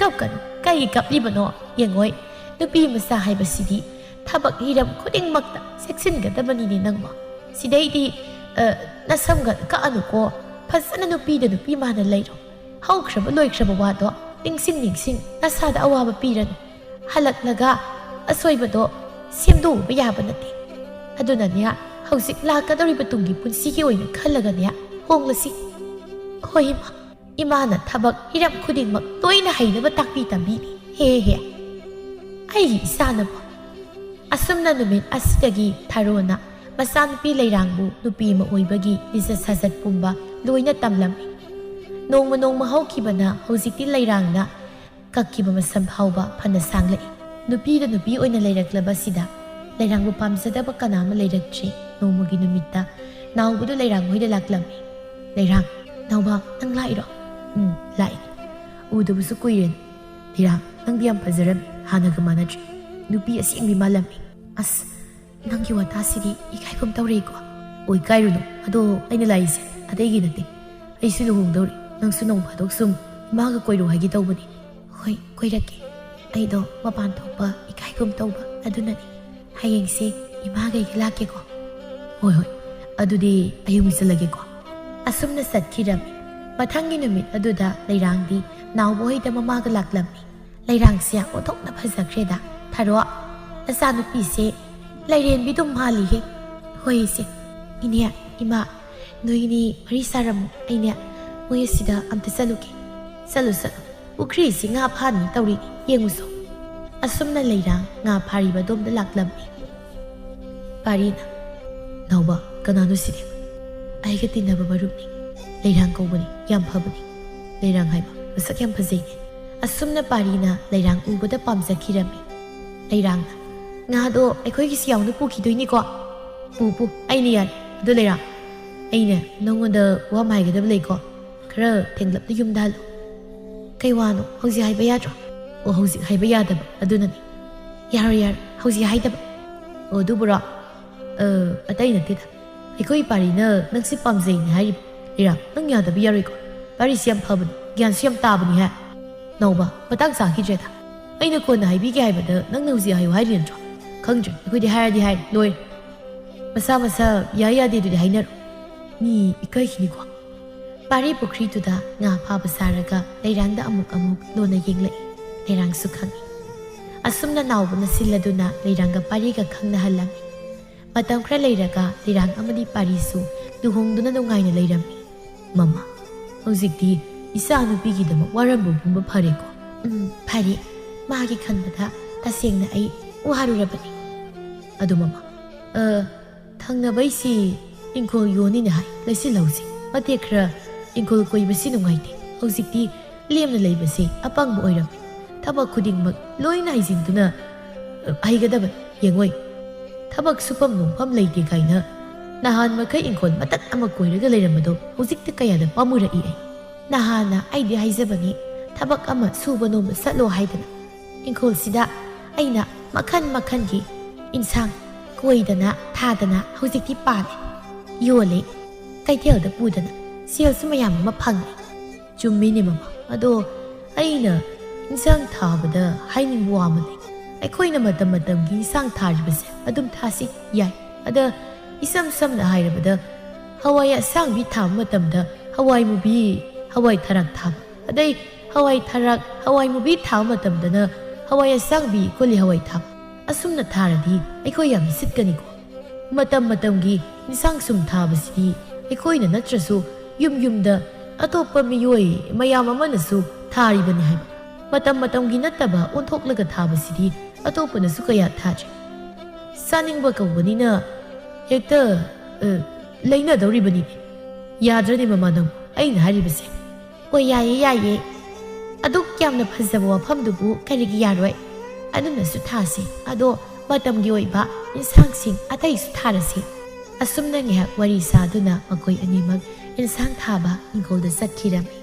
"ꯀꯞꯀꯅꯨ, ꯀꯩꯒꯤ ꯀꯞꯂꯤꯕꯅꯣ? ꯌꯦꯡꯉꯣꯏ, ꯅꯨꯄꯤ ꯃꯆꯥ ꯍꯥꯏꯕꯁꯤꯗꯤ ꯊꯕꯛ ꯍꯤꯔꯝ ꯈꯨꯗꯤꯡꯃꯛꯇ ꯆꯦꯛꯁꯤꯟꯒꯗꯕꯅꯤꯅꯦ ꯅꯪꯕꯣ꯫ ꯁꯤꯗꯩꯗꯤ, ꯑ, ꯅꯁꯝꯒ ꯀꯛꯑꯅꯨꯀꯣ꯫ ꯐꯖꯅ ꯅꯨꯄꯤꯗ ꯅꯨꯄꯤ ꯃꯥꯟꯅ ꯂꯩꯔꯣ꯫ ꯍꯧꯈ꯭ꯔꯕ ꯂꯣꯏꯈ꯭ꯔꯕ ꯋꯥꯗꯣ ꯅꯤꯡꯁꯤꯡ ꯅꯤꯡꯁꯤꯡ ꯅꯁꯥꯗ ꯑꯋꯥꯕ ꯄꯤꯔꯅꯨ꯫ ꯍꯜꯂꯛꯂꯒ ꯑꯁꯣꯏꯕꯗꯣ ꯁꯦꯝꯗꯣꯛꯎꯕ ꯌꯥꯕ ꯅꯠꯇꯦ꯫ ꯑꯗꯨꯅꯅꯦ, ꯍꯧꯖꯤꯛ ꯂꯥꯛꯀꯗꯧꯔꯤꯕ ꯇꯨꯡꯒꯤ ꯄꯨꯟꯁꯤꯒꯤ ꯑꯣꯏꯅ ꯈꯜꯂꯒꯅꯦ, ꯍꯣꯡꯂꯁꯤ꯫" "ꯍꯣꯏ ꯏꯃꯥ, ꯏꯃꯥꯅ ꯊꯕꯛ ꯍꯤꯔꯝ ꯈꯨꯗꯤꯡꯃꯛ ꯂꯣꯏꯅ ꯍꯩꯅꯕ ꯇꯥꯛꯄꯤ ꯇꯝꯕꯤꯅꯤ꯫ ꯍꯦ ꯍꯦ, ꯑꯩꯒꯤ ꯏꯆꯥꯅꯕꯨ꯫" ꯑꯁꯨꯝꯅ ꯅꯨꯃꯤꯠ ꯑꯁꯤꯗꯒꯤ ꯊꯔꯣꯅ ꯃꯆꯥꯅꯨꯄꯤ ꯂꯩꯔꯥꯡꯕꯨ ꯅꯨꯄꯤ ꯑꯃ ꯑꯣꯏꯕꯒꯤ ꯂꯤꯆꯠ ꯁꯥꯖꯠ ꯄꯨꯝꯕ ꯂꯣꯏꯅ ꯇꯝꯂꯝꯃꯤ꯫ ꯅꯣꯡꯃ ꯅꯣꯡꯃ ꯍꯧꯈꯤꯕꯅ ꯍꯧꯖꯤꯛꯇꯤ ꯂꯩꯔꯥꯡꯅ ꯀꯛꯈꯤꯕ ꯃꯁꯝ ꯐꯥꯎꯕ ꯐꯅ ꯁꯥꯡꯂꯛꯏ꯫ ꯅꯨꯄꯤꯗ ꯅꯨꯄꯤ ꯑꯣꯏꯅ ꯂꯩꯔꯛꯂꯕꯁꯤꯗ ꯂꯩꯔꯥꯡꯕꯨ ꯄꯥꯝꯖꯗꯕ ꯀꯅꯥ ꯑꯃ ꯂꯩꯔꯛꯇ꯭ꯔꯦ꯫ ꯅꯣꯡꯃꯒꯤ ꯅꯨꯃꯤꯠꯇ ꯅꯥꯎꯕꯗꯨ ꯂꯩꯔꯥꯡ ꯍꯣꯏꯗ ꯂꯥꯛꯂꯝꯃꯤ꯫ "ꯂꯩꯔꯥꯡ, ꯅꯥꯎꯕ, ꯅꯪ ꯂꯥꯛꯏꯔꯣ?" "ꯎꯝ, ꯂꯥꯛꯏ꯫ ꯎꯗꯕꯁꯨ ꯀꯨꯏꯔꯦꯅ꯫ ꯂꯩꯔꯥꯡ, ꯅꯪꯗꯤ ꯌꯥꯝ ꯐꯖꯔꯝꯃꯤ, ꯍꯥꯟꯅꯒ ꯃꯥꯟꯅꯗ꯭ꯔꯦ꯫ ꯅꯨꯄꯤ ꯑꯁꯦꯡꯕꯤ ꯃꯥꯜꯂꯝꯃꯤ꯫ ꯑꯁ, ꯅꯪꯒꯤ ꯋꯥꯇꯥꯁꯤꯗꯤ ꯏꯀꯥꯏꯒꯨꯝ ꯇꯧꯔꯦꯀꯣ?" "ꯑꯣꯏ, ꯀꯥꯏꯔꯨꯅꯨ꯫ ꯑꯗꯣ ꯑꯩꯅ ꯂꯥꯛꯏꯁꯦ ꯑꯇꯩꯒꯤ ꯅꯠꯇꯦ꯫ ꯑꯩꯁꯨ ꯂꯨꯍꯣꯡꯗꯧꯔꯤ꯫ ꯅꯪꯁꯨ ꯅꯣꯡ ꯐꯥꯗꯣꯛ ꯁꯨꯝ ꯏꯃꯥꯒ ꯀꯣꯏꯔꯨ ꯍꯥꯏꯒꯦ ꯇꯧꯕꯅꯤ꯫" "ꯍꯣꯏ, ꯀꯣꯏꯔꯛꯀꯦ꯫ ꯑꯩꯗꯣ ꯃꯄꯥꯟ ꯊꯣꯛꯄ ꯏꯀꯥꯏꯒꯨꯝ ꯇꯧꯕ, ꯑꯗꯨꯅꯅꯤ꯫ ꯍꯌꯦꯡꯁꯦ ꯏꯃꯥꯒ ꯑꯩꯒ ꯂꯥꯛꯀꯦꯀꯣ꯫" "ꯍꯣꯏ, ꯍꯣꯏ꯫ ꯑꯗꯨꯗꯤ ꯑꯩ ꯑꯃꯨꯛ ꯆꯠꯂꯒꯦꯀꯣ꯫" ꯑꯁꯨꯝꯅ ꯆꯠꯈꯤꯔꯝꯃꯤ꯫ ꯃꯊꯪꯒꯤ ꯅꯨꯃꯤꯠ ꯑꯗꯨꯗ ꯂꯩꯔꯥꯡꯗꯤ ꯅꯥꯎꯕ ꯍꯣꯏꯗ ꯃꯃꯥꯒ ꯂꯥꯛꯂꯝꯃꯤ꯫ "ꯂꯩꯔꯥꯡꯁꯦ ꯑꯣꯟꯊꯣꯛꯅ ꯐꯖꯈ꯭ꯔꯦꯗ꯫ ꯊꯥꯔꯣ, ꯅꯆꯥꯅꯨꯄꯤꯁꯦ ꯂꯥꯏꯔꯦꯟꯕꯤꯗꯨꯝ ꯃꯥꯜꯂꯤꯍꯦ꯫" "ꯍꯣꯏ ꯏꯆꯦ꯫" "ꯏꯅꯦ, ꯏꯃꯥ, ꯅꯣꯏꯅꯤ ꯋꯥꯔꯤ ꯁꯥꯔꯝꯃꯨ꯫ ꯑꯩꯅꯦ ꯃꯣꯏ ꯑꯁꯤꯗ ꯑꯝꯇ ꯆꯠꯂꯨꯒꯦ꯫" "ꯆꯠꯂꯨ, ꯆꯠꯂꯨ꯫ ꯄꯨꯈ꯭ꯔꯤꯁꯤ ꯉꯥ ꯐꯥꯅꯤ ꯇꯧꯔꯤ, ꯌꯦꯡꯉꯨꯁꯣ꯫" ꯑꯁꯨꯝꯅ ꯂꯩꯔꯥꯡ ꯉꯥ ꯐꯥꯔꯤꯕ ꯑꯗꯣꯝꯗ ꯂꯥꯛꯂꯝꯃꯤ꯫ ꯄꯥꯔꯤꯅ, "ꯅꯥꯎꯕ, ꯀꯅꯥꯅꯣ ꯁꯤꯗꯤ?" "ꯑꯩꯒ ꯇꯤꯟꯅꯕ ꯃꯔꯨꯞꯅꯤ꯫ ꯂꯩꯔꯥꯡ ꯀꯧꯕꯅꯤ, ꯌꯥꯝ ꯐꯕꯅꯤ꯫" "ꯂꯩꯔꯥꯡ ꯍꯥꯏꯕ, ꯃꯁꯛ ꯌꯥꯝ ꯐꯖꯩꯅꯦ꯫" ꯑꯁꯨꯝꯅ ꯄꯥꯔꯤꯅ ꯂꯩꯔꯥꯡ ꯎꯕꯗ ꯄꯥꯝꯖꯈꯤꯔꯝꯃꯤ꯫ ꯂꯩꯔꯥꯡꯅ, "ꯉꯥꯗꯣ ꯑꯩꯈꯣꯏꯒꯤꯁꯨ ꯌꯥꯎꯅ ꯄꯨꯈꯤꯗꯣꯏꯅꯤꯀꯣ?" "ꯄꯨ, ꯄꯨ, ꯑꯩꯅ ꯌꯥꯔꯦ꯫ ꯑꯗꯨ ꯂꯩꯔꯥꯡ, ꯑꯩꯅꯦ ꯅꯪꯉꯣꯟꯗ ꯋꯥ ꯑꯃ ꯍꯥꯏꯒꯗꯕ ꯂꯩꯀꯣ꯫ ꯈꯔ ꯊꯦꯡꯂꯞꯅ ꯌꯨꯝꯗ ꯍꯜꯂꯨ꯫" "ꯀꯩ ꯋꯥꯅꯣ? ꯍꯧꯖꯤꯛ ꯍꯥꯏꯕ ꯌꯥꯗ꯭ꯔꯣ?" "ꯑꯣ, ꯍꯧꯖꯤꯛ ꯍꯥꯏꯕ ꯌꯥꯗꯕ, ꯑꯗꯨꯅꯅꯤ꯫" "ꯌꯥꯔꯣꯏ, ꯌꯥꯔꯣꯏ, ꯍꯧꯖꯤꯛ ꯍꯥꯏꯗꯕ꯫" "ꯑꯣ, ꯑꯗꯨꯕꯨꯔꯣ? ꯑ, ꯑꯇꯩ ꯅꯠꯇꯦꯗ꯫ ꯑꯩꯈꯣꯏ ꯄꯥꯔꯤꯅ ꯅꯪꯁꯦ ꯄꯥꯝꯖꯩꯅꯦ ꯍꯥꯏꯔꯤꯕ꯫ ꯂꯩꯔꯥꯡ, ꯅꯪ ꯌꯥꯗꯕ ꯌꯥꯔꯣꯏꯀꯣ꯫ ꯄꯥꯔꯤꯁꯤ ꯌꯥꯝ ꯐꯕꯅꯤ, ꯒ꯭ꯌꯥꯟꯁꯨ ꯌꯥꯝ ꯇꯥꯕꯅꯤ ꯍꯥꯏ꯫" "ꯅꯥꯎꯕ, ꯃꯇꯥꯡ ꯆꯥꯈꯤꯗ꯭ꯔꯦꯗ꯫ ꯑꯩꯅ ꯀꯣꯟꯅ ꯍꯥꯏꯕꯤꯒꯦ ꯍꯥꯏꯕꯗ ꯅꯪꯅ ꯍꯧꯖꯤꯛ ꯍꯥꯏꯌꯨ ꯍꯥꯏꯔꯤ ꯅꯠꯇ꯭ꯔꯣ?" "ꯈꯪꯗ꯭ꯔꯦ, ꯑꯩꯈꯣꯏꯗꯤ ꯍꯥꯏꯔꯗꯤ ꯍꯥꯏꯔꯦ, ꯂꯣꯏꯔꯦ꯫ ꯃꯁꯥ ꯃꯁꯥ ꯌꯥꯏ ꯌꯥꯗꯦꯗꯨꯗꯤ ꯍꯥꯏꯅꯔꯣ꯫ ꯃꯤ ꯏꯀꯥꯏꯈꯤꯅꯤꯀꯣ꯫" ꯄꯥꯔꯤ ꯄꯨꯈ꯭ꯔꯤꯗꯨꯗ ꯉꯥ ꯐꯥꯕ ꯁꯥꯔꯒ ꯂꯩꯔꯥꯡꯗ ꯑꯃꯨꯛ ꯑꯃꯨꯛ ꯂꯣꯟꯅ ꯌꯦꯡꯂꯛꯏ꯫ ꯂꯩꯔꯥꯡꯁꯨ ꯈꯪꯏ꯫ ꯑꯁꯨꯝꯅ ꯅꯥꯎꯕꯅ ꯁꯤꯜꯂꯗꯨꯅ ꯂꯩꯔꯥꯡꯒ ꯄꯥꯔꯤꯒ ꯈꯪꯅꯍꯜꯂꯝꯃꯤ꯫ ꯃꯇꯝ ꯈꯔ ꯂꯩꯔꯒ ꯂꯩꯔꯥꯡ ꯑꯃꯗꯤ ꯄꯥꯔꯤꯁꯨ ꯂꯨꯍꯣꯡꯗꯨꯅ ꯅꯨꯡꯉꯥꯏꯅ ꯂꯩꯔꯝꯃꯤ꯫ "ꯃꯃꯥ, ꯍꯧꯖꯤꯛꯇꯤ ꯏꯆꯥ ꯅꯨꯄꯤꯒꯤꯗꯃꯛ ꯋꯥꯔꯝꯕ ꯄꯨꯝꯕ ꯐꯔꯦꯀꯣ?" "ꯎꯝ, ꯐꯔꯦ꯫ ꯃꯥꯒꯤ ꯈꯟꯕꯗ ꯇꯁꯦꯡꯅ ꯑꯩ ꯋꯥꯔꯨꯔꯕꯅꯤ꯫" "ꯑꯗꯨ ꯃꯃꯥ, ꯑ, ꯊꯪꯅꯕꯩꯁꯤ ꯏꯪꯈꯣꯜ ꯌꯣꯟꯅꯤꯅ ꯍꯥꯏ, ꯂꯩꯁꯤꯜꯍꯧꯁꯤ꯫ ꯃꯇꯦꯛ ꯈꯔ ꯏꯪꯈꯣꯜ ꯀꯣꯏꯕꯁꯤ ꯅꯨꯡꯉꯥꯏꯇꯦ꯫ ꯍꯧꯖꯤꯛꯇꯤ ꯂꯦꯝꯅ ꯂꯩꯕꯁꯤ ꯑꯄꯪꯕ ꯑꯣꯏꯔꯝꯃꯤ꯫ ꯊꯕꯛ ꯈꯨꯗꯤꯡꯃꯛ ꯂꯣꯏꯅ ꯍꯩꯖꯤꯟꯗꯨꯅ, ꯑ, ꯍꯩꯒꯗꯕꯅꯤ꯫ ꯌꯦꯡꯉꯣꯏ, ꯊꯕꯛ ꯁꯨꯐꯝ ꯅꯣꯝꯐꯝ ꯂꯩꯇꯦ ꯀꯥꯏꯅ ꯅꯍꯥꯟ ꯃꯈꯩ ꯏꯪꯈꯣꯜ ꯃꯇꯠ ꯑꯃ ꯀꯣꯏꯔꯒ ꯂꯩꯔꯝꯕꯗꯣ ꯍꯧꯖꯤꯛꯇꯤ ꯀꯌꯥꯗ ꯄꯥꯝꯃꯨꯔꯛꯏ ꯑꯩ꯫ ꯅꯍꯥꯟꯅ ꯑꯩꯗꯤ ꯍꯥꯏꯖꯕꯅꯤ, ꯊꯕꯛ ꯑꯃ ꯁꯨꯕ ꯅꯣꯝꯕ ꯆꯠꯂꯣ ꯍꯥꯏꯗꯅ꯫ ꯏꯪꯈꯣꯜꯁꯤꯗ ꯑꯩꯅ ꯃꯈꯜ ꯃꯈꯜꯒꯤ ꯏꯟꯁꯥꯡ ꯀꯣꯏꯗꯅ ꯊꯥꯗꯅ ꯍꯧꯖꯤꯛꯇꯤ ꯄꯥꯜꯂꯦ, ꯌꯣꯜꯂꯦ, ꯀꯩꯊꯦꯜꯗ ꯄꯨꯗꯅ ꯁꯦꯜꯁꯨ ꯃꯌꯥꯝ ꯑꯃ ꯐꯪꯉꯦ꯫ ꯆꯨꯝꯃꯤꯅꯦ ꯃꯃꯥ, ꯑꯗꯣ ꯑꯩꯅ ꯏꯟꯁꯥꯡ ꯊꯥꯕꯗ ꯍꯥꯏꯅꯤꯡꯕ ꯋꯥ ꯑꯃ ꯂꯩ꯫ ꯑꯩꯈꯣꯏꯅ ꯃꯇꯝ ꯃꯇꯝꯒꯤ ꯏꯟꯁꯥꯡ ꯊꯥꯔꯤꯕꯁꯦ ꯑꯗꯨꯝ ꯊꯥꯁꯤ, ꯌꯥꯏ꯫ ꯑꯗ ꯏꯁꯝ ꯁꯝꯅ ꯍꯥꯏꯔꯕꯗ ꯍꯋꯥꯏ ꯑꯁꯥꯡꯕꯤ ꯊꯥꯕ ꯃꯇꯝꯗ ꯍꯋꯥꯏ ꯃꯨꯕꯤ, ꯍꯋꯥꯏ ꯊꯔꯥꯛ ꯊꯥꯕ, ꯑꯗꯩ ꯍꯋꯥꯏ ꯊꯔꯥꯛ, ꯍꯋꯥꯏ ꯃꯨꯕꯤ ꯊꯥꯕ ꯃꯇꯝꯗꯅ ꯍꯋꯥꯏ ꯑꯁꯥꯡꯕꯤ, ꯀꯣꯂꯤ ꯍꯋꯥꯏ ꯊꯥꯕ꯫ ꯑꯁꯨꯝꯅ ꯊꯥꯔꯗꯤ ꯑꯩꯈꯣꯏ ꯌꯥꯝ ꯁꯤꯠꯀꯅꯤꯀꯣ꯫ ꯃꯇꯝ ꯃꯇꯝꯒꯤ ꯏꯟꯁꯥꯡ ꯁꯨꯝ ꯊꯥꯕꯁꯤꯗꯤ ꯑꯩꯈꯣꯏꯅ ꯅꯠꯇ꯭ꯔꯁꯨ ꯌꯨꯝ ꯌꯨꯝꯗ ꯑꯇꯣꯞꯄ ꯃꯤꯑꯣꯏ ꯃꯌꯥꯝ ꯑꯃꯅꯁꯨ ꯊꯥꯔꯤꯕꯅꯤ ꯍꯥꯏꯕ꯫ ꯃꯇꯝ ꯃꯇꯝꯒꯤ ꯅꯠꯇꯕ ꯑꯣꯟꯊꯣꯛꯂꯒ ꯊꯥꯕꯁꯤꯗꯤ ꯑꯇꯣꯞꯄꯅꯁꯨ ꯀꯌꯥ ꯊꯥꯗ꯭ꯔꯤ꯫ ꯆꯥꯅꯤꯡꯕ ꯀꯧꯕꯅꯤꯅ ꯍꯦꯛꯇ, ꯑ, ꯂꯩꯅꯗꯧꯔꯤꯕꯅꯤꯅꯦ꯫ ꯌꯥꯗ꯭ꯔꯅꯦ ꯃꯃꯥ ꯅꯪ ꯑꯩꯅ ꯍꯥꯏꯔꯤꯕꯁꯦ? ꯍꯣꯏ, ꯌꯥꯏꯌꯦ, ꯌꯥꯏꯌꯦ꯫ ꯑꯗꯨꯛ ꯌꯥꯝꯅ ꯐꯖꯕ ꯋꯥꯐꯝꯗꯨꯕꯨ ꯀꯔꯤꯒꯤ ꯌꯥꯔꯣꯏ? ꯑꯗꯨꯅꯁꯨ ꯊꯥꯁꯤ꯫ ꯑꯗꯣ ꯃꯇꯝꯒꯤ ꯑꯣꯏꯕ ꯏꯟꯁꯥꯡꯁꯤꯡ ꯑꯇꯩꯁꯨ ꯊꯥꯔꯁꯤ꯫ ꯑꯁꯨꯝꯅ ꯉꯥꯏꯍꯥꯛ ꯋꯥꯔꯤ ꯁꯥꯗꯨꯅ ꯃꯈꯣꯏ ꯑꯅꯤꯃꯛ ꯏꯟꯁꯥꯡ ꯊꯥꯕ ꯏꯪꯈꯣꯜꯗ ꯆꯠꯈꯤꯔꯝꯃꯤ꯫